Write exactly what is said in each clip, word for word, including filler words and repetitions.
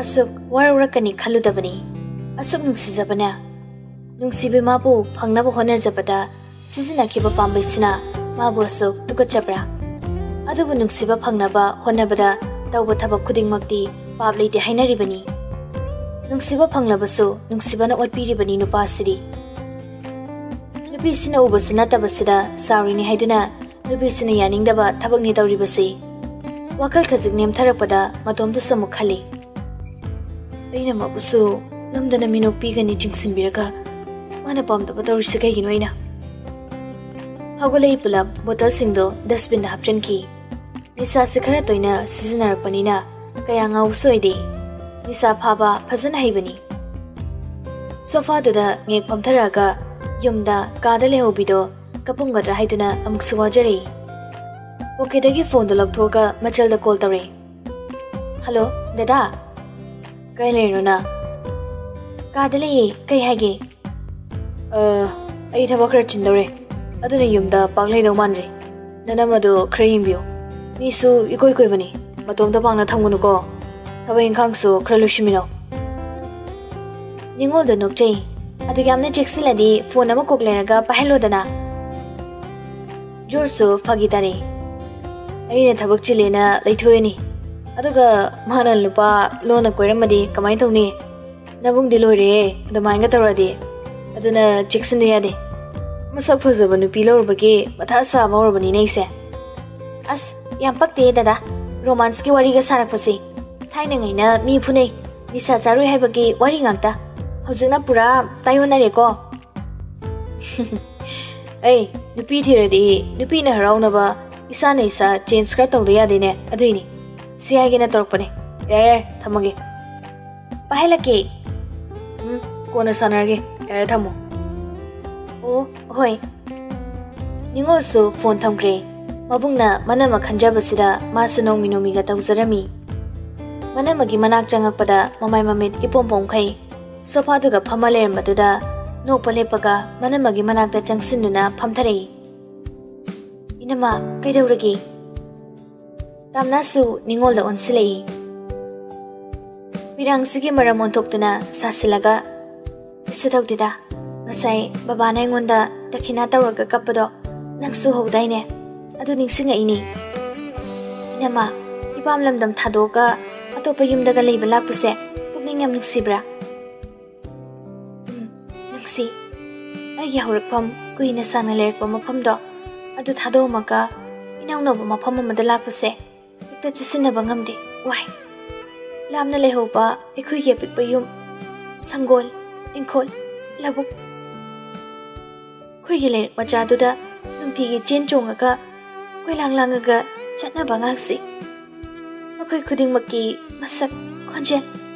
ꯑꯁꯨꯛ ꯋꯥꯔꯧꯔꯛꯀꯅꯤ ꯈꯜꯂꯨꯗꯕꯅꯤ꯫ ꯑꯁꯨꯛ ꯅꯨꯡꯁꯤꯖꯕꯅ ꯅꯨꯡꯁꯤꯕꯤ ꯃꯥꯕꯨ ꯐꯪꯅꯕ ꯍꯣꯠꯅꯖꯕꯗ ꯁꯤꯖꯤꯟꯅꯈꯤꯕ ꯄꯥꯝꯕꯩꯁꯤꯅ ꯃꯥꯕꯨ ꯑꯁꯨꯛ ꯇꯨꯀꯠꯆꯕ꯭ꯔꯥ? ꯑꯗꯨꯕꯨ ꯅꯨꯡꯁꯤꯕ ꯐꯪꯅꯕ ꯍꯣꯠꯅꯕꯗ ꯇꯧꯕ ꯊꯕꯛ ꯈꯨꯗꯤꯡꯃꯛꯇꯤ ꯄꯥꯞ ꯂꯩꯇꯦ ꯍꯥꯏꯅꯔꯤꯕꯅꯤ꯫ ꯅꯨꯡꯁꯤꯕ ꯐꯪꯂꯕꯁꯨ ꯅꯨꯡꯁꯤꯕꯅ ꯑꯣꯠꯄꯤꯔꯤꯕꯅꯤ ꯅꯨꯄꯥꯁꯤꯗꯤ꯫ ꯅꯨꯄꯤꯁꯤꯅ ꯎꯕꯁꯨ ꯅꯠꯇꯕꯁꯤꯗ ꯁꯥꯎꯔꯤꯅꯤ ꯍꯥꯏꯗꯨꯅ ꯅꯨꯄꯤꯁꯤꯅ ꯌꯥꯅꯤꯡꯗꯕ ꯊꯕꯛꯅꯤ ꯇꯧꯔꯤꯕꯁꯤ꯫ ꯋꯥꯈꯜ ꯈꯖꯤꯛ ꯅꯦꯝꯊꯔꯛꯄꯗ ꯃꯇꯣꯝꯇꯁꯨ ꯑꯃꯨꯛ ꯈꯜꯂꯤ꯫ ꯑꯩꯅ ꯃꯥꯕꯨꯁꯨ ꯅꯝꯗꯅ ꯃꯤꯅꯣꯛ ꯄꯤꯒꯅꯤ ꯆꯤꯡꯁꯤꯟꯕꯤꯔꯒ ꯃꯥꯅ ꯄꯥꯝꯗꯕ ꯇꯧꯔꯤꯁꯤ ꯀꯩꯒꯤꯅꯣ ꯑꯩꯅ? ꯍꯧꯒꯠꯂꯛꯏ ꯄꯨꯂꯞ ꯕꯣꯇꯜꯁꯤꯡꯗꯣ ꯗꯁꯕꯤꯟꯗ ꯍꯥꯞꯆꯤꯟꯈꯤ꯫ ꯅꯤꯁꯥꯁꯦ ꯈꯔ ꯇꯣꯏꯅ ꯁꯤꯖꯤꯟꯅꯔꯛꯄꯅꯤꯅ ꯀꯌꯥ ꯉꯥꯎꯕꯁꯨ ꯑꯣꯏꯗꯦ꯫ ꯅꯤꯁꯥ ꯐꯥꯕ ꯐꯖꯅ ꯍꯩꯕꯅꯤ꯫ ꯁꯣꯐꯥꯗꯨꯗ ꯉꯦꯛ ꯐꯝꯊꯔꯛꯑꯒ ꯌꯨꯝꯗ ꯀꯥꯗ ꯂꯩꯍꯧꯕꯤꯗꯣ ꯀꯞꯄꯝꯒꯗ꯭ꯔꯥ ꯍꯥꯏꯗꯨꯅ ꯑꯃꯨꯛꯁꯨ ꯋꯥꯖꯔꯛꯏ꯫ ꯄꯣꯀꯦꯠꯇꯒꯤ ꯐꯣꯟꯗꯣ ꯂꯧꯊꯣꯛꯑꯒ ꯃꯆꯜꯗ ꯀꯣꯜ ꯇꯧꯔꯦ꯫ "ꯍꯜꯂꯣ, ꯗꯗꯥ꯫ ꯀꯥꯏ ꯂꯩꯔꯤꯅꯣ ꯅꯪ?" "ꯀꯥꯗ ꯂꯩꯌꯦ꯫ ꯀꯩ ꯍꯥꯏꯒꯦ?" "ꯑ, ꯑꯩ ꯊꯕꯛ ꯈꯔ ꯆꯤꯟꯗꯧꯔꯦ, ꯑꯗꯨꯅ ꯌꯨꯝꯗ ꯄꯥꯛ ꯂꯩꯗꯧ ꯃꯥꯟꯗ꯭ꯔꯦ꯫ ꯅꯅꯝꯃꯗꯣ ꯈꯔ ꯌꯦꯡꯕꯤꯌꯨ꯫ ꯃꯤꯁꯨ ꯏꯀꯣꯏ ꯀꯣꯏꯕꯅꯤ, ꯃꯇꯣꯝꯇ ꯄꯥꯛꯅ ꯊꯝꯒꯅꯨꯀꯣ꯫ ꯊꯕꯛ ꯏꯪꯈꯥꯡꯁꯨ ꯈꯔ ꯂꯣꯏꯁꯤꯟꯃꯤꯟꯅꯧ꯫" ꯅꯤꯉꯣꯜꯗꯣ ꯅꯣꯛꯆꯩ꯫ "ꯑꯗꯨ ꯌꯥꯝꯅ ꯆꯦꯛꯁꯤꯜꯂꯗꯤ ꯐꯣꯟ ꯑꯃ ꯀꯣꯛ ꯂꯩꯔꯒ ꯄꯥꯏꯍꯜꯂꯣꯗꯅ꯫" ꯖꯣꯔꯖꯁꯨ ꯐꯥꯒꯤ ꯇꯥꯔꯦ꯫ "ꯑꯩꯅ ꯊꯕꯛ ꯆꯤꯜꯂꯦꯅ ꯂꯩꯊꯣꯛꯑꯅꯤ, ꯑꯗꯨꯒ ꯃꯥꯅ ꯅꯨꯄꯥ ꯂꯣꯟꯅ ꯀꯣꯏꯔꯝꯃꯗꯤ ꯀꯃꯥꯏꯅ ꯇꯧꯅꯤ? ꯅꯕꯨꯡꯗꯤ ꯂꯣꯏꯔꯦ ꯑꯗꯨꯃꯥꯏꯅꯒ ꯇꯧꯔꯗꯤ꯫ ꯑꯗꯨꯅ ꯆꯦꯛꯁꯤꯟꯗ ꯌꯥꯗꯦ꯫ ꯃꯁꯛ ꯐꯖꯕ ꯅꯨꯄꯤ ꯂꯧꯔꯨꯕꯒꯤ ꯃꯊꯥ ꯁꯥꯕ ꯍꯧꯔꯕꯅꯤꯅꯦ ꯑꯩꯁꯦ꯫" "ꯑꯁ, ꯌꯥꯝ ꯄꯛꯇꯦ ꯗꯗꯥ, ꯔꯣꯃꯥꯟꯁꯀꯤ ꯋꯥꯔꯤꯒ ꯁꯥꯔꯛꯄꯁꯦ꯫ ꯊꯥꯏꯅꯉꯩꯅ ꯃꯤ ꯐꯨꯅꯩ, ꯅꯤꯁꯥ ꯆꯥꯔꯨꯏ ꯍꯥꯏꯕꯒꯤ ꯋꯥꯔꯤ ꯉꯥꯛꯇ꯫ ꯍꯧꯖꯤꯛꯅ ꯄꯨꯔꯥ ꯇꯥꯏꯌꯣꯟꯅꯔꯦꯀꯣ꯫" "ꯑꯩ ꯅꯨꯄꯤ ꯊꯤꯔꯗꯤ ꯅꯨꯄꯤꯅ ꯍꯔꯥꯎꯅꯕ ꯏꯁꯥꯅ ꯏꯁꯥ ꯆꯦꯟꯖ ꯈꯔ ꯇꯧꯗ ꯌꯥꯗꯦꯅꯦ, ꯑꯗꯨꯏꯅꯤ꯫ ꯁꯤ ꯍꯥꯏꯒꯦꯅ ꯇꯧꯔꯛꯄꯅꯦ꯫ ꯌꯥꯔꯦ, ꯌꯥꯔꯦ, ꯊꯝꯃꯒꯦ꯫" "ꯄꯥꯏꯍꯜꯂꯛꯀꯦ꯫" "ꯎꯝ, ꯀꯣꯟꯅ ꯁꯥꯟꯅꯔꯒꯦ꯫ ꯌꯥꯔꯦ, ꯊꯝꯃꯣ꯫" "ꯑꯣ, ꯍꯣꯏ꯫" ꯅꯤꯉꯣꯜꯁꯨ ꯐꯣꯟ ꯊꯝꯈ꯭ꯔꯦ꯫ ꯃꯕꯨꯡꯅ ꯃꯅꯝꯃ ꯈꯟꯖꯕꯁꯤꯗ ꯃꯥꯁꯨ ꯅꯣꯡꯃꯤ ꯅꯣꯡꯃꯤꯒ ꯇꯧꯖꯔꯝꯃꯤ꯫ ꯃꯅꯝꯃꯒꯤ ꯃꯅꯥꯛ ꯆꯪꯉꯛꯄꯗ ꯃꯃꯥꯏ ꯃꯃꯤꯠ ꯏꯄꯣꯝ ꯄꯣꯝꯈꯩ ꯁꯣꯐꯥꯗꯨꯒ ꯐꯝꯃ ꯂꯩꯔꯝꯕꯗꯨꯗ ꯅꯣꯛꯄ ꯂꯦꯞꯄꯒ ꯃꯅꯝꯃꯒꯤ ꯃꯅꯥꯛꯇ ꯆꯪꯁꯤꯟꯗꯨꯅ ꯐꯝꯊꯔꯛꯏ꯫ "ꯏꯅꯝꯃ, ꯀꯩꯗꯧꯔꯒꯦ?" ꯇꯥꯝꯅꯥꯁꯨ ꯅꯤꯉꯣꯜꯗ ꯑꯣꯟꯁꯤꯜꯂꯛꯏ꯫ ꯏꯔꯥꯡꯁꯤꯒꯤ ꯃꯔꯝ ꯑꯣꯟꯊꯣꯛꯇꯨꯅ ꯁꯥꯁꯤꯜꯂꯒ, "ꯀꯩꯁꯨ ꯇꯧꯗꯦꯗ꯫ ꯉꯁꯥꯏ ꯕꯕꯥꯅ ꯑꯩꯉꯣꯟꯗ ꯗꯈꯤꯅꯥ ꯇꯧꯔꯒ ꯀꯞꯄꯗꯣ ꯅꯪꯁꯨ ꯎꯍꯧꯗꯥꯏꯅꯦ? ꯑꯗꯨ ꯅꯤꯡꯁꯤꯡꯉꯛꯏꯅꯦ꯫ ꯏꯅꯝꯃ, ꯏꯄꯥꯝ ꯂꯝꯗꯝ ꯊꯥꯗꯣꯛꯑꯒ ꯑꯇꯣꯞꯄ ꯌꯨꯝꯗꯒ ꯂꯩꯕ ꯂꯥꯛꯄꯁꯦ ꯄꯨꯛꯅꯤꯡ ꯌꯥꯝ ꯅꯨꯡꯁꯤꯕ꯭ꯔꯥ?" "ꯎꯝ, ꯅꯨꯡꯁꯤ꯫ ꯑꯩꯒꯤ ꯍꯧꯔꯛꯐꯝ, ꯀꯨꯏꯅ ꯁꯥꯡꯅ ꯂꯩꯔꯛꯄ ꯃꯐꯝꯗꯣ, ꯑꯗꯨ ꯊꯥꯗꯣꯛꯑꯝꯃꯒ ꯏꯅꯧꯅꯧꯕ ꯃꯐꯝ ꯑꯃꯗ ꯂꯥꯛꯄꯁꯦ ꯍꯦꯛꯇ ꯆꯨꯁꯤꯟꯅꯕ ꯉꯝꯗꯦ꯫ ꯋꯥꯏ꯫ ꯂꯥꯞꯅ ꯂꯩꯍꯧꯕ ꯑꯩꯈꯣꯏꯒꯤ ꯑꯄꯤꯛꯄ ꯌꯨꯝ, ꯁꯪꯒꯣꯜ, ꯏꯪꯈꯣꯜ, ꯂꯧꯕꯨꯛ, ꯑꯩꯈꯣꯏꯒꯤ ꯂꯩꯔꯛ ꯃꯆꯥꯗꯨꯗ ꯅꯨꯡꯇꯤꯒꯤ ꯆꯦꯟ ꯆꯣꯡꯉꯒ, ꯀꯣꯏꯂꯥꯡ ꯂꯥꯡꯉꯒ ꯆꯠꯅꯕ ꯑꯉꯥꯡꯁꯤꯡ, ꯃꯈꯣꯏ ꯈꯨꯗꯤꯡꯃꯛꯀꯤ ꯃꯁꯛ, ꯈꯣꯟꯖꯦꯜ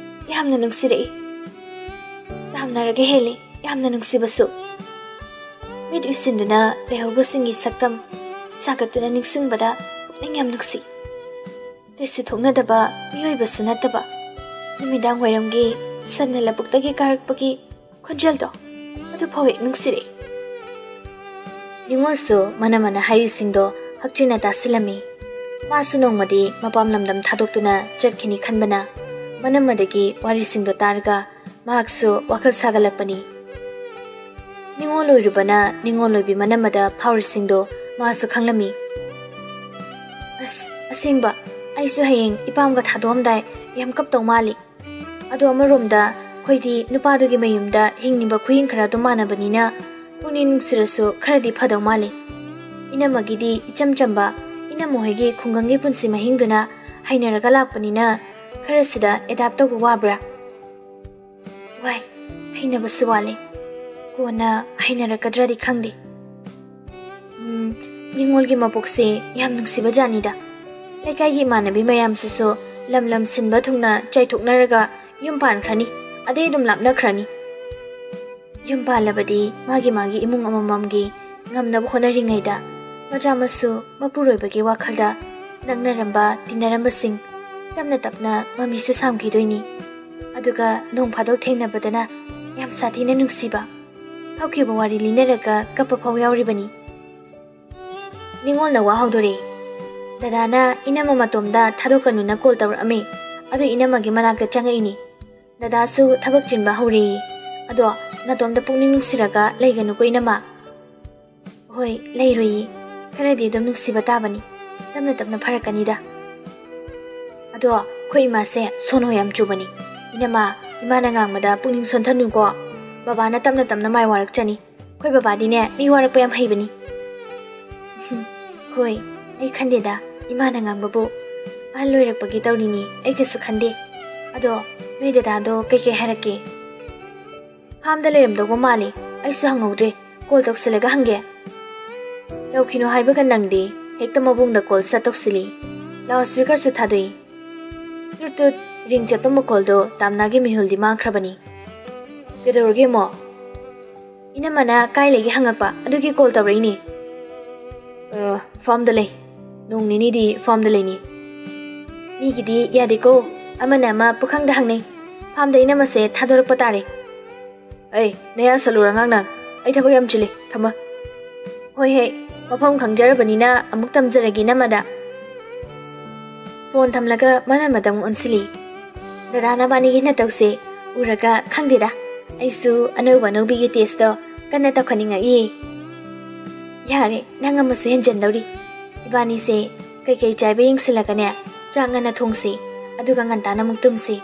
ꯌꯥꯝꯅ ꯅꯨꯡꯁꯤꯔꯛꯏ꯫ ꯇꯥꯝꯅꯔꯒ ꯍꯦꯜꯂꯤ ꯌꯥꯝꯅ ꯅꯨꯡꯁꯤꯕꯁꯨ꯫ ꯃꯤꯠ ꯎꯏꯁꯤꯟꯗꯨꯅ ꯂꯩꯍꯧꯕꯁꯤꯡꯒꯤ ꯁꯛꯇꯝ ꯁꯥꯒꯠꯇꯨꯅ ꯅꯤꯡꯁꯤꯡꯕꯗ ꯄꯨꯛꯅꯤꯡ ꯌꯥꯝ ꯅꯨꯡꯁꯤ꯫ ꯀꯩꯁꯨ ꯊꯣꯛꯅꯗꯕ ꯃꯤꯑꯣꯏꯕꯁꯨ ꯅꯠꯇꯕ, ꯅꯨꯃꯤꯗꯥꯡ ꯋꯥꯏꯔꯝꯒꯤ ꯁꯟꯅ ꯂꯧꯕꯨꯛꯇꯒꯤ ꯀꯥꯔꯛꯄꯒꯤ ꯈꯣꯟꯖꯦꯜꯗꯣ, ꯑꯗꯨ ꯐꯥꯎ ꯍꯦꯛ ꯅꯨꯡꯁꯤꯔꯛꯏ꯫" ꯅꯤꯉꯣꯜꯁꯨ ꯃꯅꯝꯃꯅ ꯍꯥꯏꯔꯤꯁꯤꯡꯗꯣ ꯍꯛꯆꯤꯟꯅ ꯇꯥꯁꯤꯜꯂꯝꯃꯤ꯫ ꯃꯥꯁꯨ ꯅꯣꯡꯃꯗꯤ ꯃꯄꯥꯝ ꯂꯝꯗꯝ ꯊꯥꯗꯣꯛꯇꯨꯅ ꯆꯠꯈꯤꯅꯤ ꯈꯟꯕꯅ, ꯃꯅꯝꯃꯗꯒꯤ ꯋꯥꯔꯤꯁꯤꯡꯗꯣ ꯇꯥꯔꯒ ꯃꯍꯥꯛꯁꯨ ꯋꯥꯈꯜ ꯁꯥꯒꯠꯂꯛꯄꯅꯤ꯫ ꯅꯤꯉꯣꯜ ꯑꯣꯏꯔꯨꯕꯅ ꯅꯤꯉꯣꯜ ꯑꯣꯏꯕꯤ ꯃꯅꯝꯃꯗ ꯐꯥꯎꯔꯤꯁꯤꯡꯗꯣ ꯃꯥꯁꯨ ꯈꯪꯂꯝꯃꯤ꯫ "ꯑꯁ, ꯑꯁꯦꯡꯕ, ꯑꯩꯁꯨ ꯍꯌꯦꯡ ꯏꯄꯥꯝꯒ ꯊꯥꯗꯣꯛꯑꯝꯗꯥꯏ ꯌꯥꯝ ꯀꯞꯇꯧ ꯃꯥꯜꯂꯤ꯫ ꯑꯗꯣ ꯑꯃꯔꯣꯝꯗ ꯑꯩꯈꯣꯏꯗꯤ ꯅꯨꯄꯥꯗꯨꯒꯤ ꯃꯌꯨꯝꯗ ꯍꯤꯡꯉꯤꯕ ꯈꯨꯍꯤꯡ ꯈꯔ ꯑꯗꯨꯝ ꯃꯥꯟꯅꯕꯅꯤꯅ ꯄꯨꯛꯅꯤꯡ ꯅꯨꯡꯁꯤꯔꯁꯨ ꯈꯔꯗꯤ ꯐꯗꯧ ꯃꯥꯜꯂꯤ꯫ ꯏꯅꯝꯃꯒꯤꯗꯤ ꯏꯆꯝ ꯆꯝꯕ, ꯏꯅꯝꯃ ꯍꯣꯏꯒꯤ ꯈꯨꯡꯒꯪꯒꯤ ꯄꯨꯟꯁꯤ ꯃꯍꯤꯡꯗꯨꯅ ꯍꯩꯅꯔꯒ ꯂꯥꯛꯄꯅꯤꯅ ꯈꯔꯁꯤꯗ ꯑꯦꯗꯥꯞ ꯇꯧꯕ ꯋꯥꯕ꯭ꯔꯥ?" "ꯋꯥꯏ, ꯍꯩꯅꯕꯁꯨ ꯋꯥꯠꯂꯤ꯫ ꯀꯣꯟꯅ ꯍꯩꯅꯔꯛꯀꯗ꯭ꯔꯗꯤ ꯈꯪꯗꯦ꯫ ꯎꯝ, ꯅꯤꯉꯣꯜꯒꯤ ꯃꯄꯣꯛꯁꯦ ꯌꯥꯝ ꯅꯨꯡꯁꯤꯕ ꯖꯥꯠꯅꯤꯗ꯫ ꯂꯩꯀꯥꯏꯒꯤ ꯏꯃꯥꯟꯅꯕꯤ ꯃꯌꯥꯝꯁꯤꯁꯨ ꯂꯝ ꯂꯝ ꯁꯤꯟꯕ ꯊꯨꯡꯅ ꯆꯥꯏꯊꯣꯛꯅꯔꯒ ꯌꯨꯝ ꯄꯥꯟꯈ꯭ꯔꯅꯤ, ꯑꯗꯩ ꯑꯗꯨꯝ ꯂꯥꯞꯅꯈ꯭ꯔꯅꯤ꯫ ꯌꯨꯝ ꯄꯥꯜꯂꯕꯗꯤ ꯃꯥꯒꯤ ꯃꯥꯒꯤ ꯏꯃꯨꯡ ꯑꯃꯃꯝꯒꯤ ꯉꯝꯅꯕ ꯍꯣꯠꯅꯔꯤꯉꯩꯗ ꯃꯆꯥ ꯃꯁꯨ ꯃꯄꯨꯔꯣꯏꯕꯒꯤ ꯋꯥꯈꯜꯗ ꯅꯛꯅꯔꯝꯕ, ꯇꯤꯟꯅꯔꯝꯕꯁꯤꯡ ꯇꯞꯅ ꯇꯞꯅ ꯃꯃꯤꯁꯨ ꯁꯥꯝꯈꯤꯗꯣꯏꯅꯤ꯫ ꯑꯗꯨꯒ ꯅꯣꯡ ꯐꯥꯗꯣꯛ ꯊꯦꯡꯅꯕꯗꯅ ꯌꯥꯝ ꯁꯥꯊꯤꯅ ꯅꯨꯡꯁꯤꯕ, ꯍꯧꯈꯤꯕ ꯋꯥꯔꯤ ꯂꯤꯅꯔꯒ ꯀꯞꯄ ꯐꯥꯎ ꯌꯥꯎꯔꯤꯕꯅꯤ꯫" ꯅꯤꯉꯣꯜꯅ ꯋꯥ ꯍꯧꯗꯣꯔꯛꯏ꯫ "ꯗꯗꯥꯅ ꯏꯅꯝꯃ ꯃꯇꯣꯝꯗ ꯊꯥꯗꯣꯛꯀꯅꯨꯅ ꯀꯣꯜ ꯇꯧꯔꯛꯑꯝꯃꯤ꯫ ꯑꯗꯨ ꯏꯅꯝꯃꯒꯤ ꯃꯅꯥꯛꯇ ꯆꯪꯉꯛꯏꯅꯤ꯫ "ꯗꯗꯥꯁꯨ ꯊꯕꯛ ꯆꯤꯟꯕ ꯍꯧꯔꯦꯌꯦ꯫ ꯑꯗꯣ ꯅꯇꯣꯝꯇ ꯄꯨꯛꯅꯤꯡ ꯅꯨꯡꯁꯤꯔꯒ ꯂꯩꯒꯅꯨꯀꯣ ꯏꯅꯝꯃ꯫" "ꯍꯣꯏ, ꯂꯩꯔꯣꯏꯌꯦ꯫ ꯈꯔꯗꯤ ꯑꯗꯨꯝ ꯅꯨꯡꯁꯤꯕ ꯇꯥꯕꯅꯤ꯫ ꯇꯞꯅ ꯇꯞꯅ ꯐꯔꯛꯀꯅꯤꯗ꯫ ꯑꯗꯣ ꯑꯩꯈꯣꯏ ꯏꯃꯥꯁꯦ ꯁꯣꯅꯣ ꯌꯥꯝ ꯆꯨꯕꯅꯤ꯫ ꯏꯅꯝꯃ, ꯏꯃꯥꯅ ꯉꯥꯡꯕꯗ ꯄꯨꯛꯅꯤꯡ ꯁꯣꯟꯊꯅꯨꯀꯣ꯫ ꯕꯕꯥꯅ ꯇꯞꯅ ꯇꯞꯅ ꯃꯥꯏ ꯋꯥꯔꯛꯆꯅꯤ꯫ ꯑꯩꯈꯣꯏ ꯕꯕꯥꯗꯤꯅꯦ, ꯃꯤ ꯋꯥꯔꯛꯄ ꯌꯥꯝ ꯍꯩꯕꯅꯤ꯫" "ꯍꯣꯏ, ꯑꯩ ꯈꯟꯗꯦꯗ꯫ ꯏꯃꯥꯅ ꯉꯥꯡꯕꯕꯨ ꯑꯍꯜ ꯑꯣꯏꯔꯛꯄꯒꯤ ꯇꯧꯔꯤꯅꯤ꯫ ꯑꯩ ꯀꯩꯁꯨ ꯈꯟꯗꯦ꯫ ꯑꯗꯣ ꯅꯣꯏ ꯗꯗꯥꯗꯣ ꯀꯩꯀꯩ ꯍꯥꯏꯔꯛꯀꯦ?" "ꯐꯥꯝꯗ ꯂꯩꯔꯝꯗꯧꯕ ꯃꯥꯜꯂꯤ꯫ ꯑꯩꯁꯨ ꯍꯪꯍꯧꯗ꯭ꯔꯦ꯫ ꯀꯣꯜ ꯇꯧꯁꯤꯜꯂꯒ ꯍꯪꯒꯦ꯫" "ꯇꯧꯈꯤꯅꯣ ꯍꯥꯏꯕꯒ ꯅꯪꯗꯤ ꯍꯦꯛꯇ ꯃꯕꯨꯡꯗ ꯀꯣꯜ ꯁꯠ ꯇꯧꯁꯤꯜꯂꯤ꯫" ꯂꯥꯎꯠ ꯁ꯭ꯄꯤꯀꯔꯁꯨ ꯊꯥꯗꯣꯛꯏ꯫ ꯇ꯭ꯔꯨꯠ ꯇ꯭ꯔꯨꯠ ꯔꯤꯡ ꯆꯠꯄ ꯃꯈꯣꯜꯗꯣ ꯇꯥꯝꯅꯥꯒꯤ ꯃꯤꯍꯨꯜꯗꯤ ꯃꯥꯡꯈ꯭ꯔꯕꯅꯤ꯫ "ꯀꯩꯗꯧꯔꯒꯦ ꯑꯃꯨꯛ?" "ꯏꯅꯝꯃꯅ ꯀꯥꯏ ꯂꯩꯒꯦ ꯍꯪꯉꯛꯄ, ꯑꯗꯨꯒꯤ ꯀꯣꯜ ꯇꯧꯔꯛꯏꯅꯤ꯫" "ꯑ, ꯐꯥꯝꯗ ꯂꯩ꯫ ꯅꯣꯡ ꯅꯤꯅꯤꯗꯤ ꯐꯥꯝꯗ ꯂꯩꯅꯤ꯫" "ꯃꯤꯒꯤꯗꯤ ꯌꯥꯗꯦꯀꯣ꯫ ꯑꯃꯅ ꯑꯃ ꯄꯨꯈꯪꯗ ꯍꯪꯅꯩ꯫ ꯐꯥꯝꯗ ꯏꯅꯝꯃꯁꯦ ꯊꯥꯗꯣꯔꯛꯄ ꯇꯥꯔꯦ꯫" "ꯑꯩ, ꯅꯌꯥ ꯁꯜꯂꯨꯔ ꯑꯉꯥꯡ ꯅꯪ꯫ ꯑꯩ ꯊꯕꯛ ꯌꯥꯝ ꯆꯤꯜꯂꯤ꯫ ꯊꯝꯃꯣ꯫" "ꯍꯣꯏ ꯍꯦ, ꯃꯐꯝ ꯈꯪꯖꯔꯕꯅꯤꯅ ꯑꯃꯨꯛ ꯇꯝꯖꯔꯒꯦ ꯏꯅꯝꯃꯗ꯫" ꯐꯣꯟ ꯊꯝꯂꯒ ꯃꯅꯝ ꯑꯗꯨꯝ ꯑꯣꯟꯁꯤꯜꯂꯤ꯫ ꯗꯗꯥ ꯅꯕꯥꯅꯤꯒꯤ ꯅꯇꯧꯁꯦ ꯎꯔꯒ ꯈꯪꯗꯦꯗ, ꯑꯩꯁꯨ ꯑꯅꯧꯕ ꯑꯅꯧꯕꯤꯒꯤ ꯇꯦꯁꯇꯣ ꯀꯟꯅ ꯇꯧꯈꯠꯅꯤꯡꯉꯛꯏꯌꯦ꯫ ꯌꯥꯔꯦ, ꯅꯪ ꯑꯃꯁꯨ ꯍꯦꯟꯖꯟꯗꯧꯔꯤ꯫ ꯏꯕꯥꯅꯤꯁꯦ ꯀꯩꯀꯩ ꯆꯥꯏꯕ ꯌꯦꯡꯁꯤꯜꯂꯒꯅꯦ, ꯆꯥꯛ ꯉꯟꯅ ꯊꯣꯡꯁꯤ, ꯑꯗꯨꯒ ꯉꯟꯇꯥꯅ ꯑꯃꯨꯛ ꯇꯨꯝꯁꯤ꯫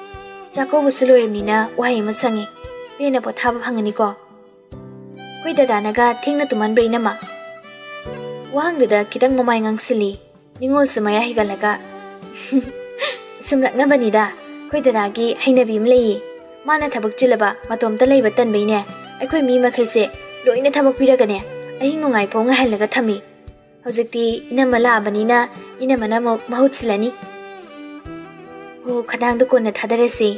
ꯆꯥꯛꯀꯧꯕꯁꯨ ꯂꯣꯏꯔꯕꯅꯤꯅ ꯋꯥꯍꯩ ꯑꯃ ꯁꯪꯉꯤ, ꯄꯦꯟꯅ ꯄꯣꯊꯥꯕ ꯐꯪꯉꯅꯤꯀꯣ꯫ ꯑꯩꯈꯣꯏ ꯗꯗꯥꯅꯒ ꯊꯦꯡꯅ ꯇꯨꯝꯍꯟꯕ꯭ꯔꯥ ꯏꯅꯝꯃ? ꯋꯥꯍꯪꯗꯨꯗ ꯈꯤꯇꯪ ꯃꯃꯥꯏ ꯉꯥꯡꯁꯤꯜꯂꯤ꯫ ꯅꯤꯉꯣꯜꯁꯨ ꯃꯌꯥ ꯍꯤꯒꯠꯂꯒ, ꯁꯨꯝꯂꯛꯅꯕꯅꯤꯗ, ꯑꯩꯈꯣꯏ ꯗꯗꯥꯒꯤ ꯍꯩꯅꯕꯤ ꯑꯃ ꯂꯩꯌꯦ꯫ ꯃꯥꯅ ꯊꯕꯛ ꯆꯤꯜꯂꯕ, ꯃꯇꯣꯝꯇ ꯂꯩꯕ ꯇꯟꯕꯩꯅꯦ, ꯑꯩꯈꯣꯏ ꯃꯤ ꯃꯈꯩꯁꯦ ꯂꯣꯏꯅ ꯊꯕꯛ ꯄꯤꯔꯒꯅꯦ, ꯑꯍꯤꯡ ꯅꯣꯡꯉꯥꯏ ꯐꯥꯎ ꯉꯥꯏꯍꯜꯂꯒ ꯊꯝꯃꯤ꯫ ꯍꯧꯖꯤꯛꯇꯤ ꯏꯅꯝꯃ ꯂꯥꯛꯑꯕꯅꯤꯅ ꯏꯅꯝꯃꯅ ꯑꯃꯨꯛ ꯃꯍꯨꯠ ꯁꯤꯜꯂꯅꯤ꯫ ꯍꯣ, ꯈꯗꯥꯡꯗꯣ ꯀꯣꯟꯅ ꯊꯥꯗꯔꯁꯤ꯫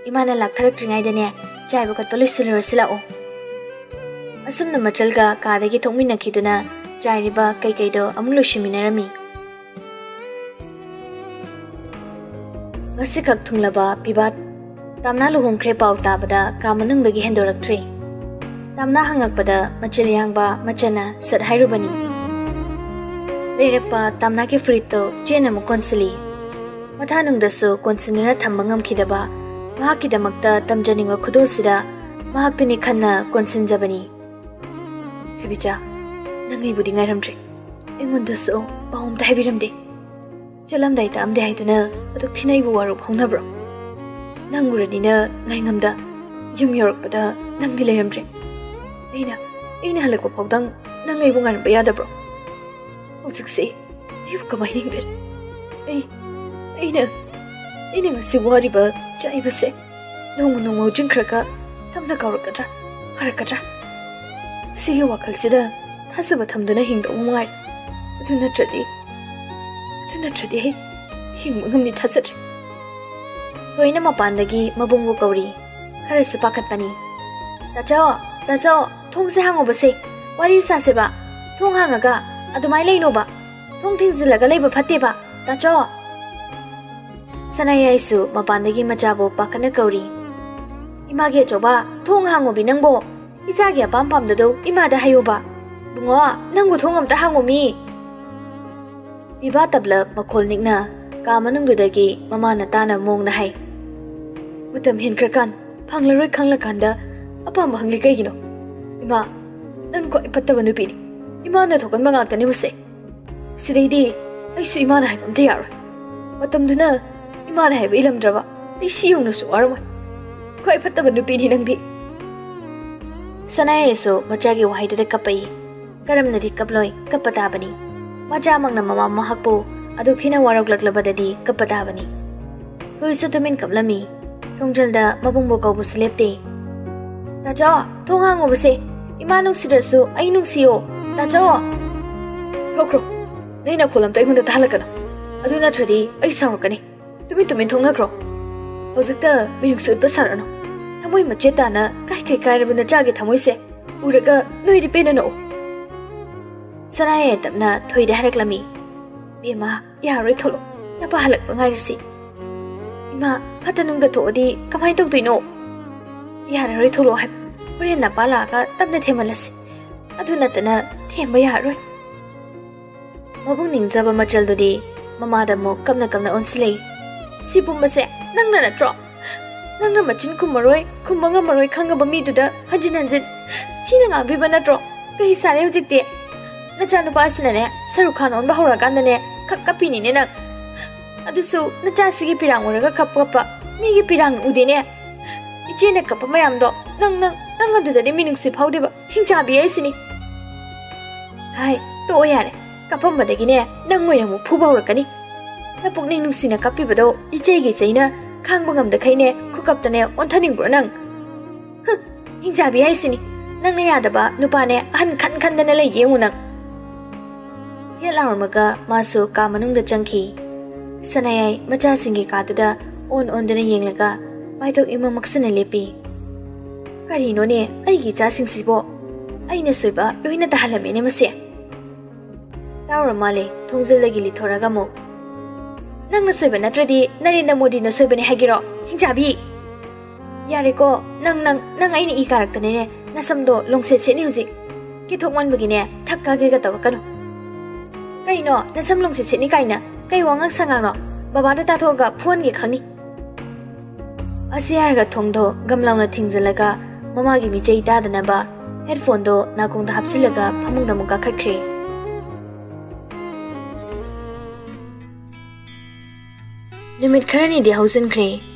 ꯏꯃꯥꯅ ꯂꯥꯛꯊꯔꯛꯇ꯭ꯔꯤꯉꯩꯗꯅꯦ, ꯆꯥꯏꯕ ꯈꯣꯠꯄ ꯂꯣꯏꯁꯤꯜꯂꯨꯔꯁꯤ ꯂꯥꯛꯑꯣ꯫ ꯑꯁꯨꯝꯅ ꯃꯆꯜꯒ ꯀꯥꯗꯒꯤ ꯊꯣꯛꯃꯤꯟꯅꯈꯤꯗꯨꯅ ꯆꯥꯏꯔꯤꯕ ꯀꯩꯀꯩꯗꯣ ꯑꯃꯨꯛ ꯂꯣꯏꯁꯤꯟꯃꯤꯟꯅꯔꯝꯃꯤ꯫ ꯉꯁꯤꯈꯛ ꯊꯨꯡꯂꯕ ꯄꯤꯕꯥ ꯇꯥꯝꯅꯥ ꯂꯨꯍꯣꯡꯈ꯭ꯔꯦ ꯄꯥꯎ ꯇꯥꯕꯗ ꯀꯥ ꯃꯅꯨꯡꯗꯒꯤ ꯍꯦꯟꯗꯣꯔꯛꯇ꯭ꯔꯤ꯫ ꯇꯥꯝꯅꯥ ꯍꯪꯉꯛꯄꯗ ꯃꯆꯤꯜ ꯌꯥꯡꯕ ꯃꯆꯟꯅ ꯁꯠ ꯍꯥꯏꯔꯨꯕꯅꯤ꯫ ꯂꯩꯔꯛꯄ ꯇꯥꯝꯅꯥꯒꯤ ꯐꯨꯔꯤꯠꯇꯣ ꯆꯦꯅ ꯑꯃꯨꯛ ꯀꯣꯟꯁꯤꯜꯂꯤ꯫ ꯃꯊꯥꯅꯨꯡꯗꯁꯨ ꯀꯣꯟꯁꯤꯟꯗꯨꯅ ꯊꯝꯕ ꯉꯝꯈꯤꯗꯕ ꯃꯍꯥꯛꯀꯤꯗꯃꯛꯇ ꯇꯝꯖꯅꯤꯡꯕ ꯈꯨꯗꯣꯜꯁꯤꯗ ꯃꯍꯥꯛꯇꯨꯅꯤ ꯈꯟꯅ ꯀꯣꯟꯁꯤꯟꯖꯕꯅꯤ꯫ "ꯊꯣꯏꯕꯤꯆꯥ, ꯅꯪ ꯑꯩꯕꯨꯗꯤ ꯉꯥꯏꯔꯝꯗ꯭ꯔꯦ꯫ ꯑꯩꯉꯣꯟꯗꯁꯨ ꯄꯥꯎ ꯑꯝꯇ ꯍꯥꯏꯕꯤꯔꯝꯗꯦ꯫ ꯆꯠꯂꯝꯗꯥꯏ ꯇꯥꯛꯑꯝꯗꯦ ꯍꯥꯏꯗꯨꯅ ꯑꯗꯨꯛ ꯊꯤꯅ ꯑꯩꯕꯨ ꯋꯥꯔꯧ ꯐꯥꯎꯅꯕ꯭ꯔꯣ? ꯅꯪ ꯎꯔꯅꯤꯅ ꯉꯥꯏꯉꯝꯗ ꯌꯨꯝ ꯌꯧꯔꯛꯄꯗ ꯅꯪꯗꯤ ꯂꯩꯔꯝꯗ꯭ꯔꯦ꯫ ꯑꯩꯅ, ꯑꯩꯅ ꯍꯜꯂꯛꯄ ꯐꯥꯎꯗꯪ ꯅꯪ ꯑꯩꯕꯨ ꯉꯥꯏꯔꯝꯕ ꯌꯥꯗꯕ꯭ꯔꯣ? ꯍꯧꯖꯤꯛꯁꯦ ꯑꯩꯕꯨ ꯀꯃꯥꯏꯅ ꯍꯤꯡꯗꯣꯏꯅꯣ? ꯑꯩ, ꯑꯩꯅ, ꯑꯩꯅ ꯉꯁꯤ ꯋꯥꯔꯤꯕ ꯆꯥꯛꯏꯕꯁꯦ ꯅꯣꯡꯃ ꯅꯣꯡꯃ ꯍꯧꯖꯤꯟꯈ꯭ꯔꯒ ꯇꯞꯅ ꯀꯥꯎꯔꯛꯀꯗ꯭ꯔꯥ, ꯐꯔꯛꯀꯗ꯭ꯔꯥ? ꯁꯤꯒꯤ ꯋꯥꯈꯜꯁꯤꯗ ꯊꯥꯖꯕ ꯊꯝꯗꯨꯅ ꯍꯤꯡꯗꯧꯕ ꯃꯉꯥꯏꯔꯦ꯫ ꯑꯗꯨ ꯅꯠꯇ꯭ꯔꯗꯤ, ꯑꯗꯨ ꯅꯠꯇ꯭ꯔꯗꯤ ꯑꯩ ꯍꯤꯡꯕ ꯉꯝꯅꯤ ꯊꯥꯖꯗ꯭ꯔꯦ꯫" ꯊꯣꯏꯅ ꯃꯄꯥꯟꯗꯒꯤ ꯃꯕꯨꯡꯕꯨ ꯀꯧꯔꯤ꯫ ꯈꯔꯁꯨ ꯄꯥꯈꯠꯄꯅꯤ꯫ "ꯇꯥꯆꯧ, ꯇꯥꯆꯧ, ꯊꯣꯡꯁꯦ ꯍꯥꯡꯉꯨꯕꯁꯦ꯫ ꯋꯥꯔꯤ ꯁꯥꯁꯦꯕ꯫ ꯊꯣꯡ ꯍꯥꯡꯉꯒ ꯑꯗꯨꯃꯥꯏꯅ ꯂꯩꯅꯣꯕ꯫ ꯊꯣꯡ ꯊꯤꯡꯖꯤꯜꯂꯒ ꯂꯩꯕ ꯐꯠꯇꯦꯕ, ꯇꯥꯆꯧ꯫" ꯁꯅꯥꯌꯥꯏꯁꯨ ꯃꯄꯥꯟꯗꯒꯤ ꯃꯆꯥꯕꯨ ꯄꯥꯈꯠꯅ ꯀꯧꯔꯤ꯫ "ꯏꯃꯥꯒꯤ ꯑꯆꯧꯕ, ꯊꯣꯡ ꯍꯥꯡꯉꯨꯕꯤ ꯅꯪꯕꯣ꯫ ꯏꯆꯥꯒꯤ ꯑꯄꯥꯝ ꯄꯥꯝꯗꯗꯣ ꯏꯃꯥꯗ ꯍꯥꯏꯌꯣꯕ꯫ ꯕꯨꯡꯉꯣ, ꯅꯪꯕꯨ ꯊꯣꯡ ꯑꯝꯇ ꯍꯥꯡꯉꯨꯃꯤ꯫" ꯄꯤꯕꯥ ꯇꯞꯂꯞ ꯃꯈꯣꯜ ꯅꯤꯛꯅ ꯀꯥ ꯃꯅꯨꯡꯗꯨꯗꯒꯤ ꯃꯃꯥꯅ ꯇꯥꯅꯕ ꯃꯑꯣꯡꯗ ꯍꯥꯏ꯫ "ꯃꯇꯝ ꯍꯦꯟꯈ꯭ꯔꯀꯥꯟ, ꯐꯪꯂꯔꯣꯏ ꯈꯪꯂꯀꯥꯟꯗ ꯑꯄꯥꯝꯕ ꯍꯪꯂꯤ ꯀꯩꯒꯤꯅꯣ? ꯏꯃꯥ, ꯅꯪ ꯈ꯭ꯋꯥꯏ ꯐꯠꯇꯕ ꯅꯨꯄꯤꯅꯤ꯫ ꯏꯃꯥꯅ ꯊꯣꯛꯍꯟꯕ ꯉꯥꯛꯇꯅꯤ ꯃꯁꯦ꯫ ꯁꯤꯗꯩꯗꯤ ꯑꯩꯁꯨ ꯏꯃꯥꯅ ꯍꯥꯏꯕ ꯑꯝꯇ ꯌꯥꯔꯣꯏ꯫ ꯃꯇꯝꯗꯨꯅ ꯏꯃꯥꯅ ꯍꯥꯏꯕ ꯏꯜꯂꯝꯗ꯭ꯔꯕ ꯑꯩ ꯁꯤ ꯌꯧꯅꯁꯨ ꯋꯥꯔꯝꯃꯣꯏ꯫ ꯈ꯭ꯋꯥꯏ ꯐꯠꯇꯕ ꯅꯨꯄꯤꯅꯤ ꯅꯪꯗꯤ꯫" ꯁꯅꯥꯌꯥꯏꯁꯨ ꯃꯆꯥꯒꯤ ꯋꯥꯍꯩꯗꯨꯗ ꯀꯞꯄꯛꯏ꯫ ꯀꯔꯝꯅꯗꯤ ꯀꯞꯂꯣꯏ, ꯀꯞꯄ ꯇꯥꯕꯅꯤ꯫ ꯃꯆꯥꯃꯛꯅ ꯃꯃꯥ ꯃꯍꯥꯛꯄꯨ ꯑꯗꯨꯛ ꯊꯤꯅ ꯋꯥꯔꯧꯂꯛꯂꯕꯗꯗꯤ ꯀꯞꯄ ꯇꯥꯕꯅꯤ꯫ ꯊꯣꯏꯁꯨ ꯇꯨꯃꯤꯟ ꯀꯞꯂꯝꯃꯤ꯫ ꯊꯣꯡꯖꯜꯗ ꯃꯕꯨꯡꯕꯨ ꯀꯧꯕꯁꯨ ꯂꯦꯞꯇꯦ꯫ "ꯇꯥꯆꯧ, ꯊꯣꯡ ꯍꯥꯡꯉꯨꯕꯁꯦ꯫ ꯏꯃꯥ ꯅꯨꯡꯁꯤꯗ꯭ꯔꯁꯨ ꯑꯩ ꯅꯨꯡꯁꯤꯌꯣ꯫ ꯇꯥꯆꯧ꯫" "ꯊꯣꯛꯈ꯭ꯔꯣ꯫ ꯅꯣꯏ ꯅꯈꯣꯜ ꯑꯝꯇ ꯑꯩꯉꯣꯟꯗ ꯇꯥꯍꯜꯂꯛꯀꯅꯨ꯫ ꯑꯗꯨ ꯅꯠꯇ꯭ꯔꯗꯤ ꯑꯩ ꯁꯥꯎꯔꯛꯀꯅꯤ꯫ ꯇꯨꯃꯤꯟ ꯇꯨꯃꯤꯟ ꯊꯣꯛꯅꯈ꯭ꯔꯣ꯫ ꯍꯧꯖꯤꯛꯇ ꯃꯤꯅꯨꯡꯁꯤ ꯎꯠꯄ ꯁꯥꯔꯅꯨ꯫ ꯊꯃꯣꯏ ꯃꯆꯦꯠ ꯇꯥꯅ ꯀꯥꯏ ꯀꯩ ꯀꯥꯏꯔꯕ ꯅꯆꯥꯒꯤ ꯊꯃꯣꯏꯁꯦ ꯎꯔꯒ ꯅꯣꯏꯗꯤ ꯄꯦꯟꯅ ꯅꯣꯛꯎ꯫" ꯁꯅꯥꯌꯥꯏ ꯇꯞꯅ ꯊꯣꯏꯗ ꯍꯥꯏꯔꯛꯂꯝꯃꯤ꯫ "ꯕꯦꯝꯃ, ꯌꯥꯔꯣꯏ, ꯊꯣꯛꯂꯛꯑꯣ꯫ ꯅꯄꯥ ꯍꯜꯂꯛꯄ ꯉꯥꯏꯔꯁꯤ꯫ ꯏꯃꯥ, ꯐꯠꯇ ꯅꯨꯡꯗ ꯊꯣꯛꯑꯗꯤ ꯀꯃꯥꯏꯅ ꯇꯧꯗꯣꯏꯅꯣ? ꯌꯥꯔꯔꯣꯏ, ꯊꯣꯛꯂꯛꯑꯣ ꯍꯥꯏꯕ꯫ ꯍꯣꯔꯦꯟ ꯅꯄꯥ ꯂꯥꯛꯑꯒ ꯇꯞꯅ ꯊꯦꯝꯍꯜꯂꯁꯤ꯫ ꯑꯗꯨ ꯅꯠꯇꯅ ꯊꯦꯝꯕ ꯌꯥꯔꯔꯣꯏ꯫" ꯃꯕꯨꯡ ꯅꯤꯡꯖꯕ ꯃꯆꯜꯗꯨꯗꯤ ꯃꯃꯥꯗ ꯑꯃꯨꯛ ꯀꯞꯅ ꯀꯞꯅ ꯑꯣꯟꯁꯤꯜꯂꯛꯏ꯫ "ꯁꯤ ꯄꯨꯝꯕꯁꯦ ꯅꯪꯅ ꯅꯠꯇ꯭ꯔꯣ? ꯅꯪꯅ ꯃꯆꯤꯟ ꯈꯨꯝꯃꯔꯣꯏ, ꯈꯨꯝꯕ ꯉꯝꯃꯔꯣꯏ ꯈꯪꯉꯕ ꯃꯤꯗꯨꯗ ꯍꯟꯖꯤꯟ ꯍꯟꯖꯤꯟ ꯊꯤꯅ ꯉꯥꯡꯕꯤꯕ ꯅꯠꯇ꯭ꯔꯣ? ꯀꯩ ꯁꯥꯔꯦ ꯍꯧꯖꯤꯛꯇꯤ? ꯅꯆꯥꯅꯨꯄꯥ ꯑꯁꯤꯅꯅꯦ ꯁꯔꯨꯛ ꯈꯥꯟ ꯑꯣꯟꯕ ꯍꯧꯔꯀꯥꯟꯗꯅꯦ ꯈꯛ ꯀꯞꯄꯤꯅꯤꯅꯦ ꯅꯪ꯫ ꯑꯗꯨꯁꯨ ꯅꯆꯥꯁꯤꯒꯤ ꯄꯤꯔꯥꯡ ꯎꯔꯒ ꯀꯞ ꯀꯞꯄ ꯃꯤꯒꯤ ꯄꯤꯔꯥꯡ ꯎꯗꯦꯅꯦ꯫ ꯏꯆꯦꯅ ꯀꯞꯄ ꯃꯌꯥꯝꯗꯣ ꯅꯪ, ꯅꯪ, ꯅꯪ ꯑꯗꯨꯗꯗꯤ ꯃꯤꯅꯨꯡꯁꯤ ꯐꯥꯎꯗꯦꯕ꯫ ꯍꯤꯡꯆꯥꯕꯤ ꯍꯥꯏꯁꯤꯅꯤ꯫ ꯍꯥꯏ, ꯇꯣꯛꯑꯣ ꯌꯥꯔꯦ꯫ ꯀꯞꯄꯝꯕꯗꯒꯤꯅꯦ ꯅꯪ ꯑꯣꯏꯅ ꯑꯃꯨꯛ ꯐꯨꯕ ꯍꯧꯔꯛꯀꯅꯤ꯫ ꯅꯄꯨꯛꯅꯤꯡ ꯅꯨꯡꯁꯤꯅ ꯀꯞꯄꯤꯕꯗꯣ ꯏꯆꯦꯒꯤ ꯏꯆꯩꯅ ꯈꯥꯡꯕ ꯉꯝꯗꯈꯩꯅꯦ ꯈꯨꯀꯞꯇꯅꯦ ꯑꯣꯟꯊꯅꯤꯡꯕ꯭ꯔꯣ ꯅꯪ? ꯍꯨꯝ, ꯍꯤꯡꯆꯥꯕꯤ ꯍꯥꯏꯁꯤꯅꯤ꯫ ꯅꯪꯅ ꯌꯥꯗꯕ ꯅꯨꯄꯥꯅꯦ ꯑꯍꯟ ꯈꯟ ꯈꯟꯗꯅ ꯂꯩꯒꯦ ꯌꯦꯡꯉꯨ ꯅꯪ꯫ ꯍꯦꯠ ꯂꯥꯎꯔꯝꯃꯒ ꯃꯥꯁꯨ ꯀꯥ ꯃꯅꯨꯡꯗ ꯆꯪꯈꯤ꯫ ꯁꯅꯥꯌꯥꯏ ꯃꯆꯥꯁꯤꯡꯒꯤ ꯀꯥꯗꯨꯗ ꯑꯣꯟ ꯑꯣꯟꯗꯨꯅ ꯌꯦꯡꯂꯒ ꯃꯥꯏꯊꯣꯛ ꯏꯃꯝ ꯃꯛꯁꯤꯟꯅ ꯂꯦꯞꯄꯤ꯫ "ꯀꯔꯤꯅꯣꯅꯦ ꯑꯩꯒꯤ ꯏꯆꯥꯁꯤꯡꯁꯤꯕꯣ? ꯑꯩꯅ ꯁꯣꯏꯕ ꯂꯣꯏꯅ ꯇꯥꯍꯜꯂꯝꯃꯦꯅꯦ ꯃꯁꯦ"꯫ ꯇꯥꯎꯔ ꯃꯥꯜꯂꯦ ꯊꯣꯡꯖꯤꯜꯗꯒꯤ ꯂꯤꯊꯣꯔꯒ ꯑꯃꯨꯛ, "ꯅꯪꯅ ꯁꯣꯏꯕ ꯅꯠꯇ꯭ꯔꯗꯤ ꯅꯔꯦꯟꯗ꯭ꯔ ꯃꯣꯗꯤꯅ ꯁꯣꯏꯕꯅꯦ ꯍꯥꯏꯒꯦꯔꯣ, ꯍꯤꯡꯆꯥꯕꯤ?" "ꯌꯥꯔꯦꯀꯣ, ꯅꯪ, ꯅꯪ, ꯅꯪ ꯑꯩꯅ ꯏ ꯀꯥꯔꯛꯇꯅꯅꯦ ꯅꯁꯝꯗꯣ ꯂꯣꯡꯁꯦꯠ ꯁꯦꯠꯅꯤ ꯍꯧꯖꯤꯛ꯫ ꯀꯦꯊꯣꯛꯃꯟꯕꯒꯤꯅꯦ ꯊꯛ ꯀꯥꯒꯦꯒ ꯇꯧꯔꯛꯀꯅꯨ꯫" "ꯀꯩꯅꯣ ꯅꯁꯝ ꯂꯣꯡꯁꯦꯠ ꯁꯦꯠꯅꯤ ꯀꯥꯏꯅ? ꯀꯩ ꯋꯥꯉꯥꯡ ꯁꯉꯥꯡꯅꯣ? ꯕꯕꯥꯗ ꯇꯥꯊꯣꯛꯑꯒ ꯐꯨꯍꯟꯒꯦ ꯈꯪꯅꯤ꯫" ꯑꯁꯤ ꯍꯥꯏꯔꯒ ꯊꯣꯡꯗꯣ ꯒꯝ ꯂꯥꯎꯅ ꯊꯤꯡꯖꯤꯜꯂꯒ ꯃꯃꯥꯒꯤ ꯃꯤꯆꯩ ꯇꯥꯗꯅꯕ ꯍꯦꯠꯐꯣꯟꯗꯣ ꯅꯥꯀꯣꯡꯗ ꯍꯥꯞꯆꯤꯜꯂꯒ ꯐꯃꯨꯡꯗ ꯑꯃꯨꯛ ꯀꯥꯈꯠꯈ꯭ꯔꯦ꯫ ꯅꯨꯃꯤꯠ ꯈꯔꯅꯤꯗꯤ ꯍꯧꯖꯤꯟꯈ꯭ꯔꯦ꯫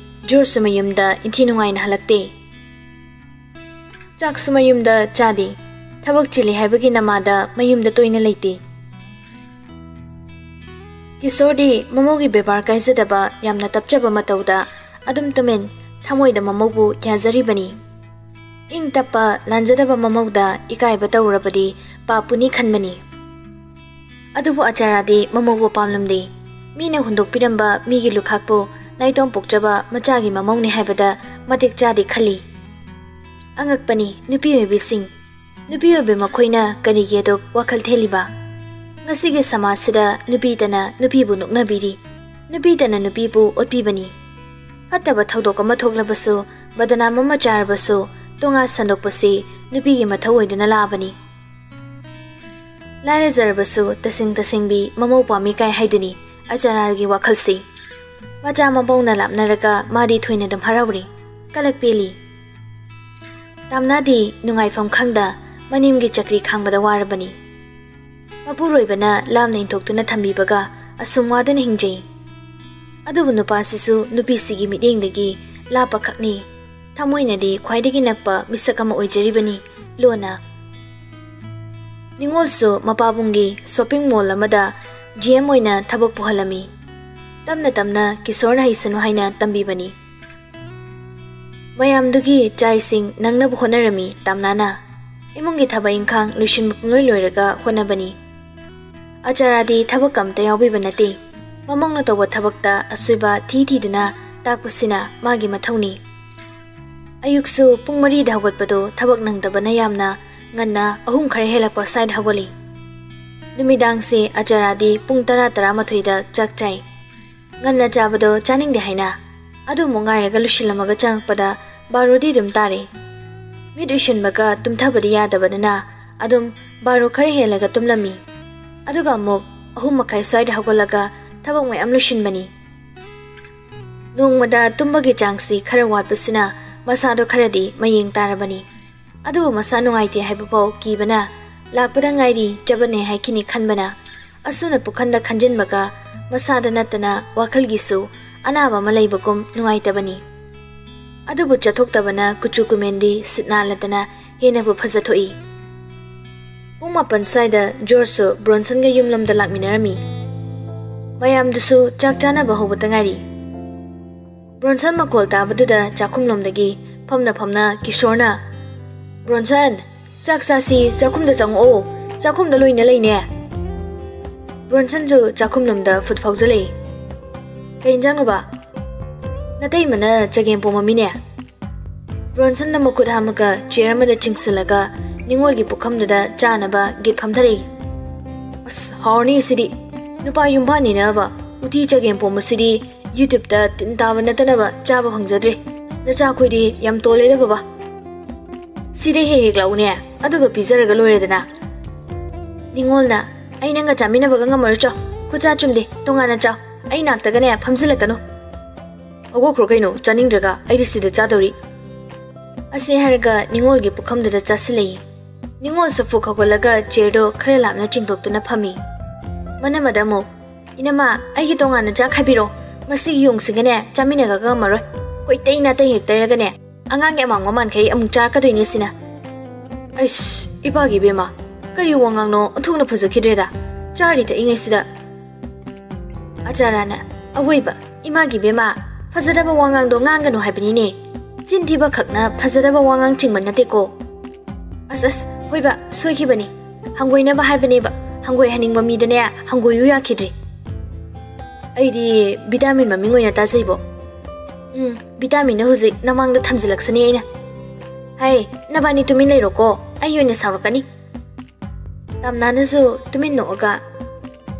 ꯖꯣꯔꯖꯁꯨ ꯃꯌꯨꯝꯗ ꯏꯟꯊꯤ ꯅꯨꯡꯉꯥꯏꯅ ꯍꯜꯂꯛꯇꯦ꯫ ꯆꯥꯛꯁꯨ ꯃꯌꯨꯝꯗ ꯆꯥꯗꯦ꯫ ꯊꯕꯛ ꯆꯤꯜꯂꯤ ꯍꯥꯏꯕꯒꯤ ꯅꯃꯥꯗ ꯃꯌꯨꯝꯗ ꯇꯣꯏꯅ ꯂꯩꯇꯦ꯫ ꯀꯤꯁꯣꯔꯗꯤ ꯃꯃꯧꯒꯤ ꯕꯦꯕꯥꯔ ꯀꯥꯏꯖꯗꯕ, ꯌꯥꯝꯅ ꯇꯞꯆꯕ ꯃꯇꯧꯗ ꯑꯗꯨꯝ ꯇꯨꯃꯤꯟ ꯊꯃꯣꯏꯗ ꯃꯃꯧꯕꯨ ꯌꯥꯖꯔꯤꯕꯅꯤ꯫ ꯏꯪ ꯇꯞꯄ, ꯂꯥꯟꯖꯗꯕ ꯃꯃꯧꯗ ꯏꯀꯥꯏꯕ ꯇꯧꯔꯕꯗꯤ ꯄꯥꯞꯄꯨꯅꯤ ꯈꯟꯕꯅꯤ꯫ ꯑꯗꯨꯕꯨ ꯑꯆꯥꯔꯥꯗꯤ ꯃꯃꯧꯕꯨ ꯄꯥꯝꯂꯝꯗꯦ꯫ ꯃꯤꯅ ꯍꯨꯟꯗꯣꯛꯄꯤꯔꯝꯕ ꯃꯤꯒꯤ ꯂꯨꯈꯥꯛꯄꯨ ꯅꯥꯏꯇꯣꯝ ꯄꯣꯛꯆꯕ ꯃꯆꯥꯒꯤ ꯃꯃꯧꯅꯤ ꯍꯥꯏꯕꯗ ꯃꯇꯤꯛ ꯆꯥꯗꯦ ꯈꯜꯂꯤ꯫ ꯑꯉꯛꯄꯅꯤ ꯅꯨꯄꯤ ꯑꯣꯏꯕꯤꯁꯤꯡ꯫ ꯅꯨꯄꯤ ꯑꯣꯏꯕꯤ ꯃꯈꯣꯏꯅ ꯀꯔꯤꯒꯤ ꯑꯗꯨꯛ ꯋꯥꯈꯜ ꯊꯦꯜꯂꯤꯕ? ꯉꯁꯤꯒꯤ ꯁꯃꯥꯖꯁꯤꯗ ꯅꯨꯄꯤꯇꯅ ꯅꯨꯄꯤꯕꯨ ꯅꯣꯛꯅꯕꯤꯔꯤ, ꯅꯨꯄꯤꯇꯅ ꯅꯨꯄꯤꯕꯨ ꯑꯣꯠꯄꯤꯕꯅꯤ꯫ ꯐꯠꯇꯕ ꯊꯧꯗꯣꯛ ꯑꯃ ꯊꯣꯛꯂꯕꯁꯨ, ꯕꯗꯅꯥꯝ ꯑꯃ ꯆꯥꯔꯕꯁꯨ, ꯇꯣꯉꯥ ꯁꯟꯗꯣꯛꯄꯁꯤ ꯅꯨꯄꯤꯒꯤ ꯃꯊꯧ ꯑꯣꯏꯗꯨꯅ ꯂꯥꯛꯑꯕꯅꯤ꯫ ꯂꯥꯏꯔꯖꯔꯕꯁꯨ ꯇꯁꯦꯡ ꯇꯁꯦꯡꯕꯤ ꯃꯃꯧ ꯄꯥꯝꯃꯤ ꯀꯥꯏ ꯍꯥꯏꯗꯨꯅꯤ ꯑꯆꯥꯔꯥꯒꯤ ꯋꯥꯈꯜꯁꯤ꯫ ꯃꯆꯥ ꯃꯃꯧꯅ ꯂꯥꯞꯅꯔꯒ ꯃꯥꯗꯤ ꯊꯣꯏꯅ ꯑꯗꯨꯝ ꯍꯔꯥꯎꯔꯤ꯫ ꯀꯂꯛ ꯄꯦꯜꯂꯤ꯫ ꯇꯥꯝꯅꯥꯗꯤ ꯅꯨꯡꯉꯥꯏꯐꯝ ꯈꯪꯗ ꯃꯅꯦꯝꯒꯤ ꯆꯀ꯭ꯔꯤ ꯈꯥꯡꯕꯗ ꯋꯥꯔꯕꯅꯤ꯫ ꯃꯄꯨꯔꯣꯏꯕꯅ ꯂꯥꯝꯅ ꯏꯟꯊꯣꯛꯇꯨꯅ ꯊꯝꯕꯤꯕꯒ ꯑꯁꯨꯝ ꯋꯥꯗꯨꯅ ꯍꯤꯡꯖꯩ꯫ ꯑꯗꯨꯕꯨ ꯅꯨꯄꯥꯁꯤꯁꯨ ꯅꯨꯄꯤꯁꯤꯒꯤ ꯃꯤꯠꯌꯦꯡꯗꯒꯤ ꯂꯥꯞꯄꯈꯛꯅꯤ꯫ ꯊꯃꯣꯏꯅꯗꯤ ꯈ꯭ꯋꯥꯏꯗꯒꯤ ꯅꯛꯄ ꯃꯤꯁꯛ ꯑꯃ ꯑꯣꯏꯖꯔꯤꯕꯅꯤ ꯂꯣꯟꯅ꯫ ꯅꯤꯉꯣꯜꯁꯨ ꯃꯄꯥꯕꯨꯡꯒꯤ shopping mall ꯑꯃꯗ G M ꯑꯣꯏꯅ ꯊꯕꯛ ꯄꯨꯍꯜꯂꯝꯃꯤ꯫ ꯇꯞꯅ ꯇꯞꯅ ꯀꯤꯁꯣꯔꯅ ꯍꯩꯁꯅꯨ ꯍꯥꯏꯅ ꯇꯝꯕꯤꯕꯅꯤ꯫ ꯃꯌꯥꯝꯗꯨꯒꯤ ꯆꯥꯛ ꯏꯁꯤꯡ ꯅꯪꯅꯕ ꯍꯣꯠꯅꯔꯝꯃꯤ ꯇꯥꯝꯅꯥꯅ꯫ ꯏꯃꯨꯡꯒꯤ ꯊꯕꯛ ꯏꯪꯈꯥꯡ ꯂꯣꯏꯁꯤꯟꯕ ꯄꯨꯡꯂꯣꯏ ꯂꯣꯏꯔꯒ ꯍꯣꯠꯅꯕꯅꯤ꯫ ꯑꯆꯥꯔꯥꯗꯤ ꯊꯕꯛ ꯑꯝꯇ ꯌꯥꯎꯕꯤꯕ ꯅꯠꯇꯦ꯫ ꯃꯃꯧꯅ ꯇꯧꯕ ꯊꯕꯛꯇ ꯑꯁꯣꯏꯕ ꯊꯤ ꯊꯤꯗꯨꯅ ꯇꯥꯛꯄꯁꯤꯅ ꯃꯥꯒꯤ ꯃꯊꯧꯅꯤ꯫ ꯑꯌꯨꯛꯁꯨ ꯄꯨꯡ ꯃꯔꯤꯗ ꯍꯧꯒꯠꯄꯗꯣ ꯊꯕꯛ ꯅꯪꯗꯕꯅ ꯌꯥꯝꯅ ꯉꯟꯅ ꯑꯍꯨꯝ ꯈꯔ ꯍꯦꯜꯂꯛꯄ ꯁ꯭ꯋꯥꯏꯗ ꯍꯧꯒꯠꯂꯤ꯫ ꯅꯨꯃꯤꯗꯥꯡꯁꯦ ꯑꯆꯥꯔꯥꯗꯤ ꯄꯨꯡ ꯇꯔꯥ ꯇꯔꯥꯃꯥꯊꯣꯏꯗ ꯆꯥꯛ ꯆꯥꯏ꯫ ꯉꯟꯅ ꯆꯥꯕꯗꯣ ꯆꯥꯅꯤꯡꯗꯦ ꯍꯥꯏꯅ ꯑꯗꯨ ꯑꯃꯨꯛ ꯉꯥꯏꯔꯒ ꯂꯣꯏꯁꯤꯜꯂꯝꯃꯒ ꯆꯪꯉꯛꯄꯗ ꯕꯥꯔꯣꯗꯤ ꯑꯗꯨꯝ ꯇꯥꯔꯦ꯫ ꯃꯤꯠ ꯎꯏꯁꯤꯟꯕꯒ ꯇꯨꯝꯊꯕꯗꯤ ꯌꯥꯗꯕꯅꯤꯅ ꯑꯗꯨꯝ ꯕꯥꯔꯣ ꯈꯔ ꯍꯦꯜꯂꯒ ꯇꯨꯝꯂꯝꯃꯤ꯫ ꯑꯗꯨꯒ ꯑꯃꯨꯛ ꯑꯍꯨꯝ ꯃꯈꯥꯏ ꯁ꯭ꯋꯥꯏꯗ ꯍꯧꯒꯠꯂꯒ ꯊꯕꯛ ꯃꯌꯥꯝ ꯂꯣꯏꯁꯤꯟꯕꯅꯤ꯫ ꯅꯣꯡꯃꯗ ꯇꯨꯝꯕꯒꯤ ꯆꯥꯡꯁꯤ ꯈꯔ ꯋꯥꯠꯄꯁꯤꯅ ꯃꯁꯥꯗꯣ ꯈꯔꯗꯤ ꯃꯌꯦꯡ ꯇꯥꯔꯕꯅꯤ꯫ ꯑꯗꯨꯕꯨ ꯃꯁꯥ ꯅꯨꯡꯉꯥꯏꯇꯦ ꯍꯥꯏꯕꯐꯥꯎ ꯀꯤꯕꯅ ꯂꯥꯛꯄꯗ ꯉꯥꯏꯔꯤ ꯆꯕꯅꯦ ꯍꯥꯏꯈꯤꯅꯤ ꯈꯟꯕꯅ ꯑꯁꯨꯝꯅ ꯄꯨꯈꯝꯗ ꯈꯟꯖꯤꯟꯕꯒ ꯃꯁꯥꯗ ꯅꯠꯇꯅ ꯋꯥꯈꯜꯒꯤꯁꯨ ꯑꯅꯥꯕ ꯑꯃ ꯂꯩꯕꯒꯨꯝ ꯅꯨꯡꯉꯥꯏꯇꯕꯅꯤ꯫ ꯑꯗꯨꯕꯨ ꯆꯠꯊꯣꯛꯇꯕꯅ ꯀꯨꯆꯨ ꯀꯨꯃꯦꯟꯗꯤ ꯁꯤꯠ ꯅꯥꯜꯂꯗꯅ ꯍꯦꯟꯅꯕꯨ ꯐꯖꯊꯣꯛꯏ꯫ ꯄꯨꯡ ꯃꯥꯄꯟ ꯁ꯭ꯋꯥꯏꯗ ꯖꯣꯔꯖꯁꯨ ꯕ꯭ꯔꯣꯟꯁꯟꯒ ꯌꯨꯝꯂꯣꯝꯗ ꯂꯥꯛꯃꯤꯟꯅꯔꯝꯃꯤ꯫ ꯃꯌꯥꯝꯗꯨꯁꯨ ꯆꯥꯛ ꯆꯥꯅꯕ ꯍꯧꯕꯇ ꯉꯥꯏꯔꯤ꯫ ꯕ꯭ꯔꯣꯟꯁꯟ ꯃꯈꯣꯜ ꯇꯥꯕꯗꯨꯗ ꯆꯥꯛꯈꯨꯝꯂꯣꯝꯗꯒꯤ ꯐꯝꯅ ꯐꯝꯅ ꯀꯤꯁꯣꯔꯅ, "ꯕ꯭ꯔꯣꯟꯁꯟ, ꯆꯥꯛ ꯆꯥꯁꯤ, ꯆꯥꯛꯈꯨꯝꯗ ꯆꯪꯉꯛꯑꯣ, ꯆꯥꯛꯈꯨꯝꯗ ꯂꯣꯏꯅ ꯂꯩꯅꯦ꯫" ꯕ꯭ꯔꯣꯟꯁꯟꯁꯨ ꯆꯥꯛꯈꯨꯝꯂꯣꯝꯗ ꯐꯨꯠ ꯐꯥꯎꯖꯜꯂꯛꯏ꯫ "ꯀꯩ ꯏꯟꯖꯥꯡꯅꯣꯕ?" "ꯅꯇꯩꯃꯅ ꯆꯒꯦꯝ ꯄꯣꯝꯃꯝꯃꯤꯅꯦ꯫" ꯕ꯭ꯔꯣꯟꯁꯟꯅ ꯃꯈꯨꯠ ꯍꯥꯝꯃꯒ ꯆꯤꯌꯔ ꯑꯃꯗ ꯆꯤꯡꯁꯤꯜꯂꯒ ꯅꯤꯉꯣꯜꯒꯤ ꯄꯨꯈꯝꯗꯨꯗ ꯆꯥꯅꯕ ꯒꯤꯠ ꯐꯝꯊꯔꯛꯏ꯫ "ꯑꯁ, ꯍꯥꯎꯔꯅꯤ ꯁꯤꯗꯤ꯫ ꯅꯨꯄꯥ ꯌꯨꯝꯕꯥꯟꯅꯤꯅꯕ ꯎꯇꯤ ꯆꯒꯦꯝ ꯄꯣꯝꯕꯁꯤꯗꯤ YouTubeꯇ ꯇꯤꯟ ꯇꯥꯕ ꯅꯠꯇꯅꯕ ꯆꯥꯕ ꯐꯪꯖꯗ꯭ꯔꯦ꯫ ꯅꯆꯥꯈꯣꯏꯗꯤ ꯌꯥꯝ ꯇꯣꯜꯂꯦꯗ ꯕꯕꯥ꯫ ꯁꯤꯗꯩ ꯍꯦꯛ ꯍꯦꯛ ꯂꯥꯛꯎꯅꯦ, ꯑꯗꯨꯒ ꯄꯤꯖꯔꯒ ꯂꯣꯏꯔꯦꯗꯅ꯫" ꯅꯤꯉꯣꯜꯅ, "ꯑꯩ ꯅꯪꯒ ꯆꯥꯃꯤꯟꯅꯕꯒ ꯉꯝꯃꯔꯣꯏ, ꯆꯣ꯫ ꯈꯨꯆꯥ ꯆꯨꯝꯗꯦ, ꯇꯣꯉꯥꯟꯅ ꯆꯥꯎ꯫ ꯑꯩ ꯅꯥꯛꯇꯒꯅꯦ ꯐꯝꯖꯤꯜꯂꯛꯀꯅꯨ꯫ ꯍꯧꯒꯠꯈ꯭ꯔꯣ ꯀꯩꯅꯣ, ꯆꯥꯅꯤꯡꯗ꯭ꯔꯒ ꯑꯩꯗꯤ ꯁꯤꯗ ꯆꯥꯗꯧꯔꯤ꯫ ꯑꯁꯤ ꯍꯥꯏꯔꯒ ꯅꯤꯉꯣꯜꯒꯤ ꯄꯨꯈꯝꯗꯨꯗ ꯆꯥꯁꯤꯜꯂꯛꯏ꯫ ꯅꯤꯉꯣꯜꯁꯨ ꯐꯨꯛ ꯍꯧꯒꯠꯂꯒ ꯆꯤꯌꯔꯗꯣ ꯈꯔ ꯂꯥꯞꯅ ꯆꯤꯡꯊꯣꯛꯇꯨꯅ ꯐꯝꯃꯤ꯫ ꯃꯅꯝꯃꯗ ꯑꯃꯨꯛ, "ꯏꯅꯝꯃ, ꯑꯩꯒꯤ ꯇꯣꯉꯥꯟꯅ ꯆꯥꯛ ꯈꯥꯏꯕꯤꯔꯣ꯫ ꯃꯁꯤꯒꯤ ꯌꯣꯡꯁꯤꯒꯅꯦ ꯆꯥꯃꯤꯟꯅꯒ ꯉꯝꯃꯔꯣꯏ꯫ ꯀꯣꯏꯇꯩ ꯅꯥꯇꯩ ꯍꯦꯛ ꯇꯩꯔꯒꯅꯦ ꯑꯉꯥꯡꯒꯤ ꯑꯃꯥꯡꯕ ꯃꯥꯟꯈꯩ ꯑꯃꯨꯛ ꯆꯥꯔꯛꯀꯗꯣꯏꯅꯦ ꯁꯤꯅ꯫ ꯑꯩꯁ, ꯏꯄꯥꯒꯤ ꯏꯕꯦꯝꯃ, ꯀꯔꯤ ꯋꯥ ꯉꯥꯡꯅꯣ? ꯑꯣꯟꯊꯣꯛꯅ ꯐꯖꯈꯤꯗ꯭ꯔꯦꯗ꯫ ꯆꯥꯔꯤ ꯊꯛꯏꯉꯩꯁꯤꯗ꯫ ꯑꯆꯥꯔꯥꯅ, "ꯑꯋꯣꯏꯕ, ꯏꯃꯥꯒꯤ ꯏꯕꯦꯝꯃ, ꯐꯖꯗꯕ ꯋꯥꯉꯥꯡꯗꯣ ꯉꯥꯡꯒꯅꯨ ꯍꯥꯏꯕꯅꯤꯅꯦ꯫ ꯆꯤꯟ ꯊꯤꯕ ꯈꯛꯅ ꯐꯖꯗꯕ ꯋꯥꯉꯥꯡ ꯆꯤꯡꯕ ꯅꯠꯇꯦꯀꯣ꯫ ꯑꯁ, ꯑꯁ, ꯍꯣꯏꯕ, ꯁꯣꯏꯈꯤꯕꯅꯤ꯫ ꯍꯪꯒꯣꯏꯅꯕ ꯍꯥꯏꯕꯅꯦꯕ꯫ ꯍꯪꯒꯣꯏꯍꯟꯅꯤꯡꯕ ꯃꯤꯗꯅꯦ ꯍꯪꯒꯣꯏꯌꯨ ꯌꯥꯈꯤꯗ꯭ꯔꯤ꯫ ꯑꯩꯗꯤ ꯚꯤꯇꯥꯃꯤꯟ ꯃꯃꯤꯡ ꯑꯣꯏꯅ ꯇꯥꯖꯩꯕꯣ꯫ ꯎꯝ, ꯚꯤꯇꯥꯃꯤꯟꯅ ꯍꯧꯖꯤꯛ ꯅꯃꯥꯡꯗ ꯊꯝꯖꯤꯜꯂꯛꯁꯅꯤ ꯑꯩꯅ꯫ ꯍꯥꯏ, ꯅꯕꯥꯅꯤ ꯇꯨꯃꯤꯟ ꯂꯩꯔꯣꯀꯣ, ꯑꯩ ꯑꯣꯏꯅ ꯁꯥꯎꯔꯛꯀꯅꯤ꯫" ꯇꯥꯝꯅꯥꯅꯁꯨ ꯇꯨꯃꯤꯟ ꯅꯣꯛꯑꯒ,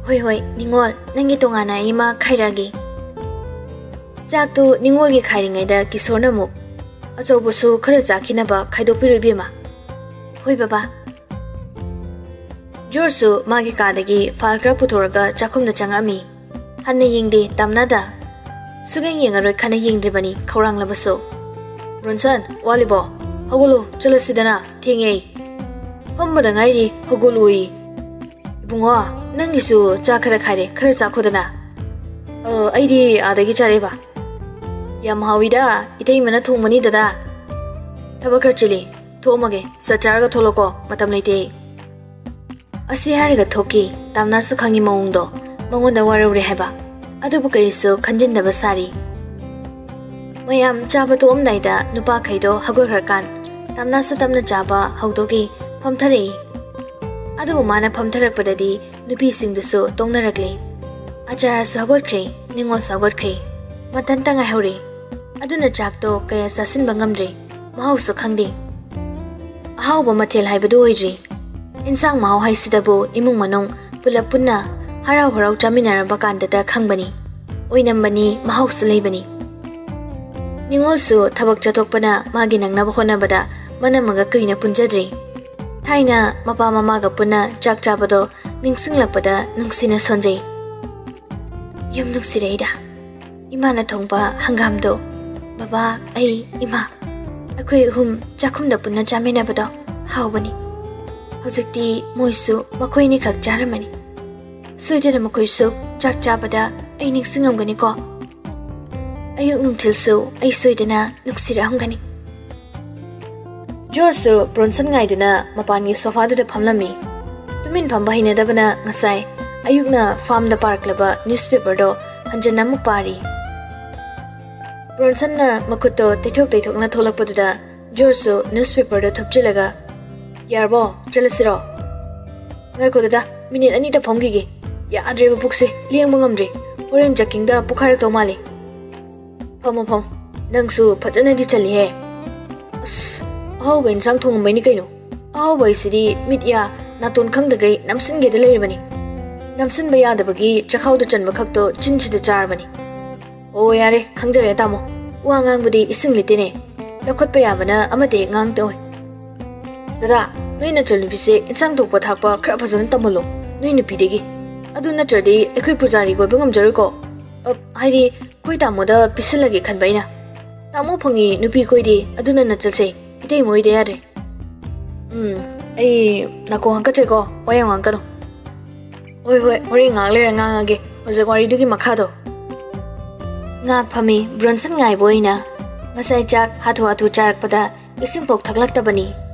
"ꯍꯣꯏ, ꯍꯣꯏ, ꯅꯤꯉꯣꯜ, ꯅꯪꯒꯤ ꯇꯣꯉꯥꯟꯅ ꯑꯩ ꯑꯃ ꯈꯥꯏꯔꯛꯑꯒꯦ꯫" ꯆꯥꯛꯇꯨ ꯅꯤꯉꯣꯜꯒꯤ ꯈꯥꯏꯔꯤꯉꯩꯗ ꯀꯤꯁꯣꯔꯅ ꯑꯃꯨꯛ, "ꯑꯆꯧꯕꯁꯨ ꯈꯔ ꯆꯥꯈꯤꯅꯕ ꯈꯥꯏꯗꯣꯛꯄꯤꯔꯣ ꯏꯕꯦꯝꯃ꯫" "ꯍꯣꯏ ꯕꯕꯥ꯫" ꯖꯣꯔꯖꯁꯨ ꯃꯥꯒꯤ ꯀꯥꯗꯒꯤ ꯐꯥꯏꯜ ꯈꯔ ꯄꯨꯊꯣꯔꯒ ꯆꯥꯛꯈꯨꯝꯗ ꯆꯪꯉꯛꯑꯝꯃꯤ꯫ ꯍꯟꯅ ꯌꯦꯡꯗꯦ ꯇꯥꯝꯅꯥꯗ꯫ ꯁꯨꯛꯌꯦꯡ ꯌꯦꯡꯉꯔꯣꯏ ꯈꯟꯅ ꯌꯦꯡꯗ꯭ꯔꯤꯕꯅꯤ ꯈꯧꯔꯥꯡꯂꯕꯁꯨ꯫ "ꯕ꯭ꯔꯣꯟꯁꯟ, ꯋꯥꯠꯂꯤꯕꯣ? ꯍꯧꯒꯠꯂꯣ, ꯆꯠꯂꯁꯤꯗꯅ, ꯊꯦꯡꯉꯦ ꯑꯩ꯫" "ꯐꯝꯕꯗ ꯉꯥꯏꯔꯤ, ꯍꯧꯒꯠꯂꯣꯌꯦ꯫" "ꯏꯕꯨꯡꯉꯣ, ꯅꯪꯒꯤꯁꯨ ꯆꯥꯛ ꯈꯔ ꯈꯥꯏꯔꯦ, ꯈꯔ ꯆꯥꯈꯣꯗꯅ꯫" "ꯑ, ꯑꯩꯗꯤ ꯑꯥꯗꯒꯤ ꯆꯥꯔꯛꯑꯦꯕ꯫" "ꯌꯥꯝ ꯍꯥꯎꯋꯤꯗ, ꯏꯇꯩꯃꯅ ꯊꯣꯡꯕꯅꯤ ꯗꯗꯥ꯫" "ꯊꯕꯛ ꯈꯔ ꯆꯤꯜꯂꯤ, ꯊꯣꯛꯑꯝꯃꯒꯦ, ꯁꯠ ꯆꯥꯔꯒ ꯊꯣꯛꯂꯛꯑꯣꯀꯣ, ꯃꯇꯝ ꯂꯩꯇꯦ ꯑꯩ꯫" ꯑꯁꯤ ꯍꯥꯏꯔꯒ ꯊꯣꯛꯈꯤ꯫ ꯇꯥꯝꯅꯥꯁꯨ ꯈꯪꯉꯤ ꯃꯑꯣꯡꯗꯣ, ꯃꯉꯣꯟꯗ ꯋꯥꯔꯧꯔꯦ ꯍꯥꯏꯕ꯫ ꯑꯗꯨꯕꯨ ꯀꯔꯤꯁꯨ ꯈꯟꯖꯤꯟꯗꯕ ꯁꯥꯔꯤ꯫ ꯃꯌꯥꯝ ꯆꯥꯕ ꯇꯣꯛꯑꯝꯗꯥꯏꯗ ꯅꯨꯄꯥꯈꯩꯗꯣ ꯍꯧꯒꯠꯈ꯭ꯔꯀꯥꯟ, ꯇꯥꯝꯅꯥꯁꯨ ꯇꯞꯅ ꯆꯥꯕ ꯍꯧꯗꯣꯛꯏ, ꯐꯝꯊꯔꯛꯏ꯫ ꯑꯗꯨꯕꯨ ꯃꯥꯅ ꯐꯝꯊꯔꯛꯄꯗꯗꯤ ꯅꯨꯄꯤꯁꯤꯡꯗꯨꯁꯨ ꯇꯣꯛꯅꯔꯛꯂꯦ꯫ ꯑꯆꯥꯔꯁꯨ ꯍꯧꯒꯠꯈ꯭ꯔꯦ, ꯅꯤꯉꯣꯜꯁꯨ ꯍꯧꯒꯠꯈ꯭ꯔꯦ꯫ ꯃꯊꯟꯇ ꯉꯥꯏꯍꯧꯔꯦ꯫ ꯑꯗꯨꯅ ꯆꯥꯛꯇꯣ ꯀꯌꯥ ꯆꯥꯁꯤꯟꯕ ꯉꯝꯗ꯭ꯔꯦ, ꯃꯍꯥꯎꯁꯨ ꯈꯪꯗꯦ꯫ ꯑꯍꯥꯎꯕ ꯃꯊꯦꯜ ꯍꯥꯏꯕꯗꯨ ꯑꯣꯏꯗ꯭ꯔꯤ꯫ ꯏꯟꯁꯥꯡ ꯃꯍꯥꯎ ꯍꯥꯏꯁꯤꯗꯕꯨ ꯏꯃꯨꯡ ꯃꯅꯨꯡ ꯄꯨꯂꯞ ꯄꯨꯟꯅ ꯍꯔꯥꯎ ꯍꯔꯥꯎ ꯆꯥꯃꯤꯟꯅꯔꯕ ꯀꯥꯟꯗꯇ ꯈꯪꯕꯅꯤ꯫ ꯑꯣꯏꯅꯝꯕꯅꯤ, ꯃꯍꯥꯎꯁꯨ ꯂꯩꯕꯅꯤ꯫ ꯅꯤꯉꯣꯜꯁꯨ ꯊꯕꯛ ꯆꯠꯊꯣꯛꯄꯅ ꯃꯥꯒꯤ ꯅꯪꯅꯕ ꯍꯣꯠꯅꯕꯗ ꯃꯅꯝꯃꯒ ꯀꯨꯏꯅ ꯄꯨꯟꯖꯗ꯭ꯔꯤ꯫ ꯊꯥꯏꯅ ꯃꯄꯥ ꯃꯃꯥꯒ ꯄꯨꯟꯅ ꯆꯥꯛ ꯆꯥꯕꯗꯣ ꯅꯤꯡꯁꯤꯡꯂꯛꯄꯗ ꯅꯨꯡꯁꯤꯅ ꯁꯣꯟꯖꯩ꯫ ꯌꯨꯝ ꯅꯨꯡꯁꯤꯔꯛꯏꯗ꯫ ꯏꯃꯥꯅ ꯊꯣꯡꯕ ꯍꯪꯒꯥꯝꯗꯣ ꯕꯕꯥ, ꯑꯩ, ꯏꯃꯥ, ꯑꯩꯈꯣꯏ ꯑꯍꯨꯝ ꯆꯥꯛꯈꯨꯝꯗ ꯄꯨꯟꯅ ꯆꯥꯃꯤꯟꯅꯕꯗꯣ ꯍꯥꯎꯕꯅꯤ꯫ ꯍꯧꯖꯤꯛꯇꯤ ꯃꯣꯏꯁꯨ ꯃꯈꯣꯏ ꯑꯅꯤꯈꯛ ꯆꯥꯔꯝꯃꯅꯤ꯫ ꯁꯣꯏꯗꯅ ꯃꯈꯣꯏꯁꯨ ꯆꯥꯛ ꯆꯥꯕꯗ ꯑꯩ ꯅꯤꯡꯁꯤꯡꯉꯝꯒꯅꯤꯀꯣ꯫ ꯑꯌꯨꯛ ꯅꯨꯡꯊꯤꯜꯁꯨ ꯑꯩ ꯁꯣꯏꯗꯅ ꯅꯨꯡꯁꯤꯔꯛꯑꯝꯒꯅꯤ꯫ ꯖꯣꯔꯖꯁꯨ ꯕ꯭ꯔꯣꯟꯁꯟ ꯉꯥꯏꯗꯨꯅ ꯃꯄꯥꯟꯒꯤ ꯁꯣꯐꯥꯗꯨꯗ ꯐꯝꯂꯝꯃꯤ꯫ ꯇꯨꯃꯤꯟ ꯐꯝꯕ ꯍꯩꯅꯗꯕꯅ ꯉꯁꯥꯏ ꯑꯌꯨꯛꯅ ꯐꯥꯔꯝꯗ ꯄꯥꯔꯛꯂꯕ ꯅ꯭ꯌꯨꯁꯄꯦꯄꯔꯗꯣ ꯍꯟꯖꯟꯅ ꯑꯃꯨꯛ ꯄꯥꯔꯤ꯫ ꯕ꯭ꯔꯣꯟꯁꯟꯅ ꯃꯈꯨꯠꯇꯣ ꯇꯩꯊꯣꯛ ꯇꯩꯊꯣꯛꯅ ꯊꯣꯛꯂꯛꯄꯗꯨꯗ ꯖꯣꯔꯖꯁꯨ ꯅ꯭ꯌꯨꯁꯄꯦꯄꯔꯗꯣ ꯊꯨꯞꯆꯤꯜꯂꯒ, "ꯌꯥꯔꯕꯣ? ꯆꯠꯂꯁꯤꯔꯣ?" "ꯉꯥꯏꯈꯣ ꯗꯗꯥ, ꯃꯤꯅꯤꯠ ꯑꯅꯤꯇ ꯐꯝꯈꯤꯒꯦ꯫ ꯌꯥꯗ꯭ꯔꯦꯕ ꯄꯨꯛꯁꯦ, ꯂꯦꯡꯕ ꯉꯝꯗ꯭ꯔꯦ꯫ ꯍꯣꯔꯦꯟ ꯖꯛꯀꯤꯡꯗ ꯄꯣꯛꯈꯥꯏꯔꯛꯇꯧ ꯃꯥꯜꯂꯦ꯫" "ꯐꯝꯃꯣ, ꯐꯝꯃꯣ꯫ ꯅꯪꯁꯨ ꯐꯖꯅꯗꯤ ꯆꯜꯂꯤꯍꯦ꯫" "ꯑꯁ, ꯑꯍꯥꯎꯕ ꯏꯟꯁꯥꯡ ꯊꯣꯡꯉꯝꯕꯩꯅꯤ ꯀꯩꯅꯣ꯫ ꯑꯍꯥꯎꯕ ꯍꯥꯏꯁꯤꯗꯤ ꯃꯤꯠ, ꯌꯥ, ꯅꯥꯇꯣꯟ ꯈꯪꯗꯈꯩ ꯅꯝꯁꯤꯟꯒꯦꯗ ꯂꯩꯔꯤꯕꯅꯤ꯫ ꯅꯝꯁꯤꯟꯕ ꯌꯥꯗꯕꯒꯤ ꯆꯈꯥꯎꯗ ꯆꯟꯕ ꯈꯛꯇꯣ ꯆꯤꯟꯁꯤꯗ ꯆꯥꯔꯕꯅꯤ꯫" "ꯑꯣ, ꯌꯥꯔꯦ, ꯈꯪꯖꯔꯦ ꯇꯥꯃꯣ꯫ ꯋꯥ ꯉꯥꯡꯕꯗꯤ ꯏꯁꯤꯡ ꯂꯤꯇꯦꯅꯦ꯫ ꯂꯧꯈꯠꯄ ꯌꯥꯕꯅ ꯑꯃꯠꯇ ꯍꯦꯛ ꯉꯥꯡꯇꯧꯏ꯫" "ꯗꯗꯥ, ꯅꯣꯏ ꯅꯆꯜꯅꯨꯄꯤꯁꯦ ꯏꯟꯁꯥꯡ ꯊꯣꯡꯕ ꯊꯥꯛꯄ ꯈꯔ ꯐꯖꯅ ꯇꯝꯍꯜꯂꯣ, ꯅꯣꯏ ꯅꯨꯄꯤꯗꯒꯤ꯫ ꯑꯗꯨ ꯅꯠꯇ꯭ꯔꯗꯤ ꯑꯩꯈꯣꯏ ꯄꯨꯖꯥꯔꯤ ꯀꯣꯏꯕ ꯉꯝꯖꯔꯣꯏꯀꯣ꯫ ꯑ, ꯍꯥꯏꯗꯤ, ꯑꯩꯈꯣꯏ ꯇꯥꯃꯣꯗ ꯄꯤꯁꯜꯂꯒꯦ ꯈꯟꯕ ꯑꯩꯅ꯫ ꯇꯥꯃꯣ ꯐꯪꯉꯤ ꯅꯨꯄꯤ ꯀꯣꯏꯗꯦ, ꯑꯗꯨꯅ ꯅꯆꯜꯁꯦ ꯏꯇꯩꯃ ꯑꯣꯏꯗ ꯌꯥꯗ꯭ꯔꯦ꯫" "ꯎꯝ, ꯑꯩ ꯅꯥꯀꯣꯡ ꯍꯥꯀꯠꯆꯩꯀꯣ, ꯋꯥ ꯌꯥꯝ ꯉꯥꯡꯒꯅꯨ꯫" "ꯍꯣꯏ, ꯍꯣꯏ, ꯍꯣꯔꯦꯟ ꯉꯥꯏꯍꯥꯛ ꯂꯩꯔ ꯉꯥꯡꯉꯒꯦ, ꯍꯧꯖꯤꯛ ꯋꯥꯔꯤꯗꯨꯒꯤ ꯃꯈꯥꯗꯣ꯫" ꯉꯥꯏꯍꯥꯛ ꯐꯝꯃꯤ ꯕ꯭ꯔꯣꯟꯁꯟ ꯉꯥꯏꯕ ꯑꯣꯏꯅ꯫ ꯉꯁꯥꯏ ꯆꯥꯛ ꯍꯥꯊꯨ ꯍꯥꯊꯨ ꯆꯥꯔꯛꯄꯗ ꯏꯁꯤꯡ ꯄꯣꯛ ꯊꯛꯂꯛꯇꯕꯅꯤ꯫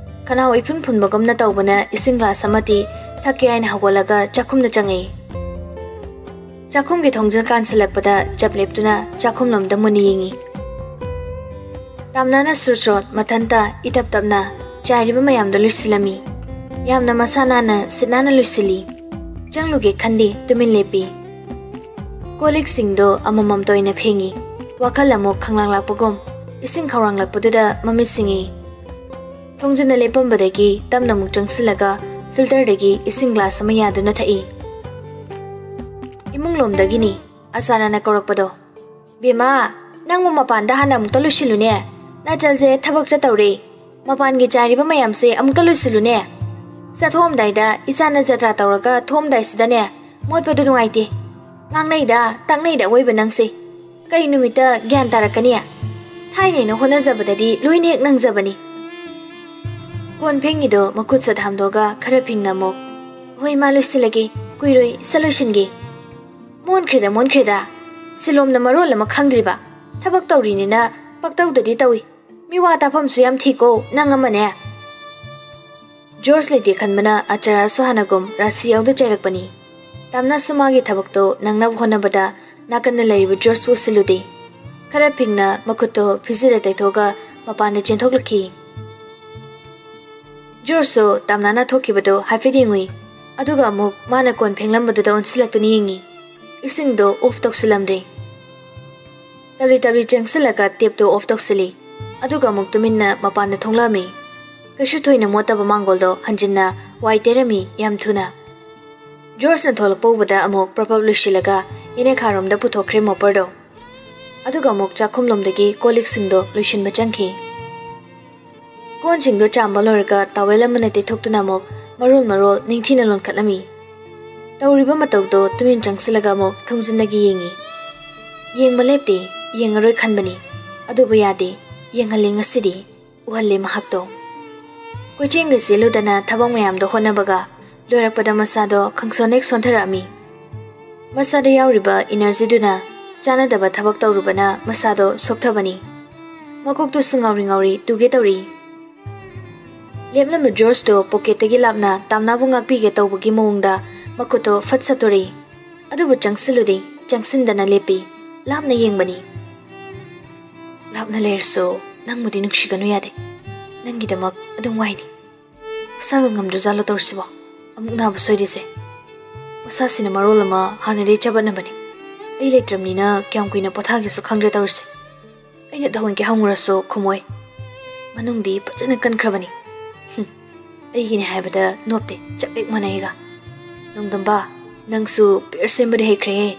ꯈꯅꯥꯎ ꯏꯐꯨꯟ ꯐꯨꯟꯕꯒꯨꯝꯅ ꯇꯧꯕꯅ ꯏꯁꯤꯡ ꯒ꯭ꯂꯥꯁ ꯑꯃꯗꯤ ꯊꯛꯀꯦ ꯍꯥꯏꯅ ꯍꯧꯒꯠꯂꯒ ꯆꯥꯛꯈꯨꯝꯗ ꯆꯪꯉꯛꯏ꯫ ꯆꯥꯛꯈꯨꯝꯒꯤ ꯊꯣꯡꯖꯤꯜ ꯀꯥꯟꯁꯤꯜꯂꯛꯄꯗ ꯆꯞ ꯂꯦꯞꯇꯨꯅ ꯆꯥꯛꯈꯨꯝꯂꯣꯝꯗ ꯃꯨꯟꯅ ꯌꯦꯡꯉꯤ꯫ ꯇꯥꯝꯅꯥꯅ ꯁꯨꯔ ꯁꯣꯠ ꯃꯊꯟꯇ ꯏꯇꯞ ꯇꯞꯅ ꯆꯥꯏꯔꯤꯕ ꯃꯌꯥꯝꯗꯣ ꯂꯣꯏꯁꯤꯜꯂꯝꯃꯤ꯫ ꯌꯥꯝꯅ ꯃꯁꯥ ꯅꯥꯟꯅ ꯁꯤꯠ ꯅꯥꯟꯅ ꯂꯣꯏꯁꯤꯜꯂꯤ꯫ ꯆꯪꯂꯨꯒꯦ ꯈꯟꯗꯦ, ꯇꯨꯃꯤꯟ ꯂꯦꯞꯄꯤ꯫ ꯀꯣꯜ ꯂꯤꯛꯁꯤꯡꯗꯣ ꯑꯃꯃꯝꯇ ꯑꯣꯏꯅ ꯐꯦꯡꯉꯤ꯫ ꯋꯥꯈꯜ ꯑꯃꯨꯛ ꯈꯪꯂꯥꯡ ꯂꯥꯛꯄꯒꯨꯝ ꯏꯁꯤꯡ ꯈꯧꯔꯥꯡꯂꯛꯄꯗꯨꯗ ꯃꯃꯤꯠ ꯁꯤꯡꯏ꯫ ꯊꯣꯡꯖꯤꯟꯅ ꯂꯦꯞꯄꯝꯕꯗꯒꯤ ꯇꯞꯅ ꯑꯃꯨꯛ ꯆꯪꯁꯤꯜꯂꯒ ꯐꯤꯜꯇꯔꯗꯒꯤ ꯏꯁꯤꯡ ꯒ꯭ꯂꯥꯁ ꯑꯃ ꯌꯥꯗꯨꯅ ꯊꯛꯏ꯫ ꯏꯃꯨꯡꯂꯣꯝꯗꯒꯤꯅꯤ ꯑꯆꯥꯅꯅ ꯀꯧꯔꯛꯄꯗꯣ꯫ "ꯕꯦꯝꯃ, ꯅꯪꯕꯨ ꯃꯄꯥꯟꯗ ꯍꯥꯟꯅ ꯑꯃꯨꯛꯇ ꯂꯣꯏꯁꯤꯜꯂꯨꯅꯦ꯫ ꯅꯆꯜꯁꯦ ꯊꯕꯛ ꯆꯠꯇꯧꯔꯦ꯫ ꯃꯄꯥꯟꯒꯤ ꯆꯥꯏꯔꯤꯕ ꯃꯌꯥꯝꯁꯦ ꯑꯃꯨꯛꯇ ꯂꯣꯏꯁꯤꯜꯂꯨꯅꯦ꯫ ꯆꯠꯊꯣꯛꯑꯝꯗꯥꯏꯗ ꯏꯆꯥꯅ ꯖꯇ꯭ꯔꯥ ꯇꯧꯔꯒ ꯊꯣꯛꯑꯝꯗꯥꯏꯁꯤꯗꯅꯦ, ꯃꯣꯠꯄꯗꯨ ꯅꯨꯡꯉꯥꯏꯇꯦ꯫" ꯉꯥꯡꯅꯩꯗ, ꯇꯥꯛꯅꯩꯗ ꯑꯋꯣꯏꯕ ꯅꯪꯁꯦ꯫ ꯀꯩ ꯅꯨꯃꯤꯠꯇ ꯒ꯭ꯌꯥꯟ ꯇꯥꯔꯛꯀꯅꯤ? ꯊꯥꯏꯅꯩꯅ ꯍꯣꯠꯅꯖꯕꯗꯗꯤ ꯂꯣꯏꯅ ꯍꯦꯛ ꯅꯪꯖꯕꯅꯤ꯫ ꯀꯣꯟ ꯐꯦꯡꯉꯤꯗꯣ ꯃꯈꯨꯠ ꯁꯠ ꯍꯥꯝꯗꯣꯛꯑꯒ ꯈꯔ ꯐꯤꯡꯅ ꯑꯃꯨꯛ, "ꯍꯣꯏ, ꯏꯃꯥ, ꯂꯣꯏꯁꯤꯜꯂꯒꯦ, ꯀꯨꯏꯔꯣꯏ, ꯁꯠ ꯂꯣꯏꯁꯤꯟꯒꯦ"꯫ ꯃꯣꯟꯈ꯭ꯔꯦꯗ, ꯃꯣꯟꯈ꯭ꯔꯦꯗ꯫ ꯁꯤꯂꯣꯝꯅ ꯃꯔꯣꯜ ꯑꯃ ꯈꯪꯗ꯭ꯔꯤꯕ꯫ ꯊꯕꯛ ꯇꯧꯔꯤꯅꯤꯅ ꯄꯛꯇꯧꯗꯗꯤ ꯇꯧꯏ꯫ ꯃꯤꯋꯥ ꯇꯥꯐꯝꯁꯨ ꯌꯥꯝ ꯊꯤꯀꯣ, ꯅꯪ ꯑꯃꯅꯦ꯫ ꯖꯣꯔꯖ ꯂꯩꯇꯦ ꯈꯟꯕꯅ ꯑꯆꯥꯔꯁꯨ ꯍꯥꯟꯅꯒꯨꯝ ꯔꯥꯁꯤ ꯌꯥꯎꯗ ꯆꯩꯔꯛꯄꯅꯤ꯫ ꯇꯥꯝꯅꯁꯨ ꯃꯥꯒꯤ ꯊꯕꯛꯇꯣ ꯅꯪꯅꯕ ꯍꯣꯠꯅꯕꯗ ꯅꯥꯀꯟꯗ ꯂꯩꯔꯤꯕ ꯖꯣꯔꯖꯄꯨ ꯎꯁꯤꯜꯂꯨꯗꯦ꯫ ꯈꯔ ꯐꯤꯡꯅ ꯃꯈꯨꯠꯇꯣ ꯐꯤꯖꯤꯜꯗ ꯇꯩꯊꯣꯛꯑꯒ ꯃꯄꯥꯟꯗ ꯆꯦꯟꯊꯣꯛꯂꯛꯈꯤ꯫ ꯖꯣꯔꯖꯁꯨ ꯇꯥꯝꯅꯥꯅ ꯊꯣꯛꯈꯤꯕꯗꯣ ꯍꯥꯏꯐꯦꯠ ꯌꯦꯡꯉꯨꯏ, ꯑꯗꯨꯒ ꯑꯃꯨꯛ ꯃꯥꯅ ꯀꯣꯟ ꯐꯦꯡꯂꯝꯕꯗꯨꯗ ꯑꯣꯟꯁꯤꯜꯂꯛꯇꯨꯅ ꯌꯦꯡꯉꯤ꯫ ꯏꯁꯤꯡꯗꯣ ꯑꯣꯐ ꯇꯧꯁꯤꯜꯂꯝꯗ꯭ꯔꯦ꯫ ꯇꯞꯂꯤ ꯇꯞꯂꯤ ꯆꯪꯁꯤꯜꯂꯒ ꯇꯦꯞꯇꯣ ꯑꯣꯐ ꯇꯧꯁꯤꯜꯂꯤ, ꯑꯗꯨꯒ ꯑꯃꯨꯛ ꯇꯨꯃꯤꯟꯅ ꯃꯄꯥꯟꯗ ꯊꯣꯛꯂꯛꯑꯝꯃꯤ꯫ ꯀꯩꯁꯨ ꯊꯣꯏꯅ ꯃꯣꯠꯇꯕ ꯃꯥꯡꯒꯣꯜꯗꯣ ꯍꯟꯖꯤꯟꯅ ꯋꯥꯏ ꯇꯩꯔꯝꯃꯤ ꯌꯥꯝ ꯊꯨꯅ꯫ ꯖꯣꯔꯖꯅ ꯊꯣꯛꯂꯛꯄ ꯎꯕꯗ ꯑꯃꯨꯛ ꯄ꯭ꯔꯞ ꯄ꯭ꯔꯞ ꯂꯣꯏꯁꯤꯜꯂꯒ ꯌꯦꯅꯦꯈꯥꯔꯣꯝꯗ ꯄꯨꯊꯣꯛꯈ꯭ꯔꯦ ꯃꯣꯄꯔꯗꯣ꯫ ꯑꯗꯨꯒ ꯑꯃꯨꯛ ꯆꯥꯛꯈꯨꯝꯂꯣꯝꯗꯒꯤ ꯀꯣꯜ ꯂꯤꯛꯁꯤꯡꯗꯣ ꯂꯣꯏꯁꯤꯟꯕ ꯆꯪꯈꯤ꯫ ꯀꯣꯟꯁꯤꯡꯗꯣ ꯆꯥꯝꯕ ꯂꯣꯏꯔꯒ ꯇꯥꯋꯦꯜ ꯑꯃꯅ ꯇꯩꯊꯣꯛꯇꯨꯅ ꯑꯃꯨꯛ ꯃꯔꯣꯜ ꯃꯔꯣꯜ ꯅꯤꯡꯊꯤꯅ ꯂꯣꯟꯈꯠꯂꯝꯃꯤ꯫ ꯇꯧꯔꯤꯕ ꯃꯇꯧꯗꯣ ꯇꯨꯃꯤꯟ ꯆꯪꯁꯤꯜꯂꯒ ꯑꯃꯨꯛ ꯊꯣꯡꯖꯤꯟꯗꯒꯤ ꯌꯦꯡꯉꯤ꯫ ꯌꯦꯡꯕ ꯂꯦꯞꯇꯦ, ꯌꯦꯡꯉꯔꯣꯏ ꯈꯟꯕꯅꯤ, ꯑꯗꯨꯕꯨ ꯌꯥꯗꯦ, ꯌꯦꯡꯍꯜꯂꯦ ꯉꯁꯤꯗꯤ꯫ ꯎꯍꯜꯂꯦ ꯃꯍꯥꯛꯇꯣ꯫ ꯀꯣꯏꯆꯦꯟꯒ ꯆꯦꯜꯂꯨꯗꯅ ꯊꯕꯛ ꯃꯌꯥꯝꯗꯣ ꯍꯣꯠꯅꯕꯒ ꯂꯣꯏꯔꯛꯄꯗ ꯃꯁꯥꯗꯣ ꯈꯪꯁꯣꯟ ꯍꯦꯛ ꯁꯣꯟꯊꯔꯛꯑꯝꯃꯤ꯫ ꯃꯁꯥꯗ ꯌꯥꯎꯔꯤꯕ ꯏꯅꯔꯖꯤꯗꯨꯅ ꯆꯥꯟꯅꯗꯕ ꯊꯕꯛ ꯇꯧꯔꯨꯕꯅ ꯃꯁꯥꯗꯣ ꯁꯣꯛꯊꯕꯅꯤ꯫ ꯃꯀꯣꯛꯇꯨꯁꯨ ꯉꯥꯎꯔꯤ ꯉꯥꯎꯔꯤ ꯇꯨꯒꯦ ꯇꯧꯔꯤ꯫ ꯂꯦꯞꯂꯝꯕ ꯖꯣꯔꯖꯇꯣ ꯄꯣꯀꯦꯠꯇꯒꯤ ꯂꯥꯞꯅ ꯇꯥꯝꯅꯥꯕꯨ ꯉꯥꯛꯄꯤꯒꯦ ꯇꯧꯕꯒꯤ ꯃꯑꯣꯡꯗ ꯃꯈꯨꯠꯇꯣ ꯐꯠ ꯁꯠꯇꯣꯔꯛꯏ꯫ ꯑꯗꯨꯕꯨ ꯆꯪꯁꯤꯜꯂꯨꯗꯦ, ꯆꯪꯁꯤꯟꯗꯅ ꯂꯦꯞꯄꯤ, ꯂꯥꯞꯅ ꯌꯦꯡꯕꯅꯤ꯫ "ꯂꯥꯞꯅ ꯂꯩꯔꯁꯨ ꯅꯪꯕꯨꯗꯤ ꯅꯨꯡꯁꯤꯒꯅꯨ ꯌꯥꯗꯦ꯫ ꯅꯪꯒꯤꯗꯃꯛ ꯑꯗꯨꯝ ꯋꯥꯏꯅꯤ꯫ ꯃꯁꯥꯒ ꯉꯝꯗ꯭ꯔꯖꯥꯠꯂꯣ ꯇꯧꯔꯤꯁꯤꯕꯣ? ꯑꯃꯨꯛ ꯅꯥꯕ ꯁꯣꯏꯔꯤꯁꯦ꯫ ꯃꯁꯥꯁꯤꯅ ꯃꯔꯣꯜ ꯑꯃ ꯍꯥꯟꯅꯗꯩ ꯆꯕꯠꯅꯕꯅꯦ꯫ ꯑꯩ ꯂꯩꯇ꯭ꯔꯕꯅꯤꯅ ꯀꯌꯥꯝ ꯀꯨꯏꯅ ꯄꯣꯊꯥꯒꯦꯁꯨ ꯈꯪꯗ꯭ꯔꯦ ꯇꯧꯔꯤꯁꯦ꯫ ꯑꯩꯅ ꯊꯑꯣꯏꯀꯤ ꯍꯪꯉꯨꯔꯁꯨ ꯈꯨꯝꯃꯣꯏ꯫ ꯃꯅꯨꯡꯗꯤ ꯐꯖꯅ ꯀꯟꯈ꯭ꯔꯕꯅꯤ꯫ ꯍꯨꯝ, ꯑꯩꯒꯤꯅꯦ ꯍꯥꯏꯕꯗ ꯅꯣꯞꯇꯦ, ꯆꯞ ꯍꯦꯛ ꯃꯥꯟꯅꯩꯒ꯫ ꯅꯣꯡꯗꯝꯕ, ꯅꯪꯁꯨ ꯄꯤꯌꯔ ꯁꯦꯝꯕꯗꯤ ꯍꯩꯈ꯭ꯔꯦꯍꯦ꯫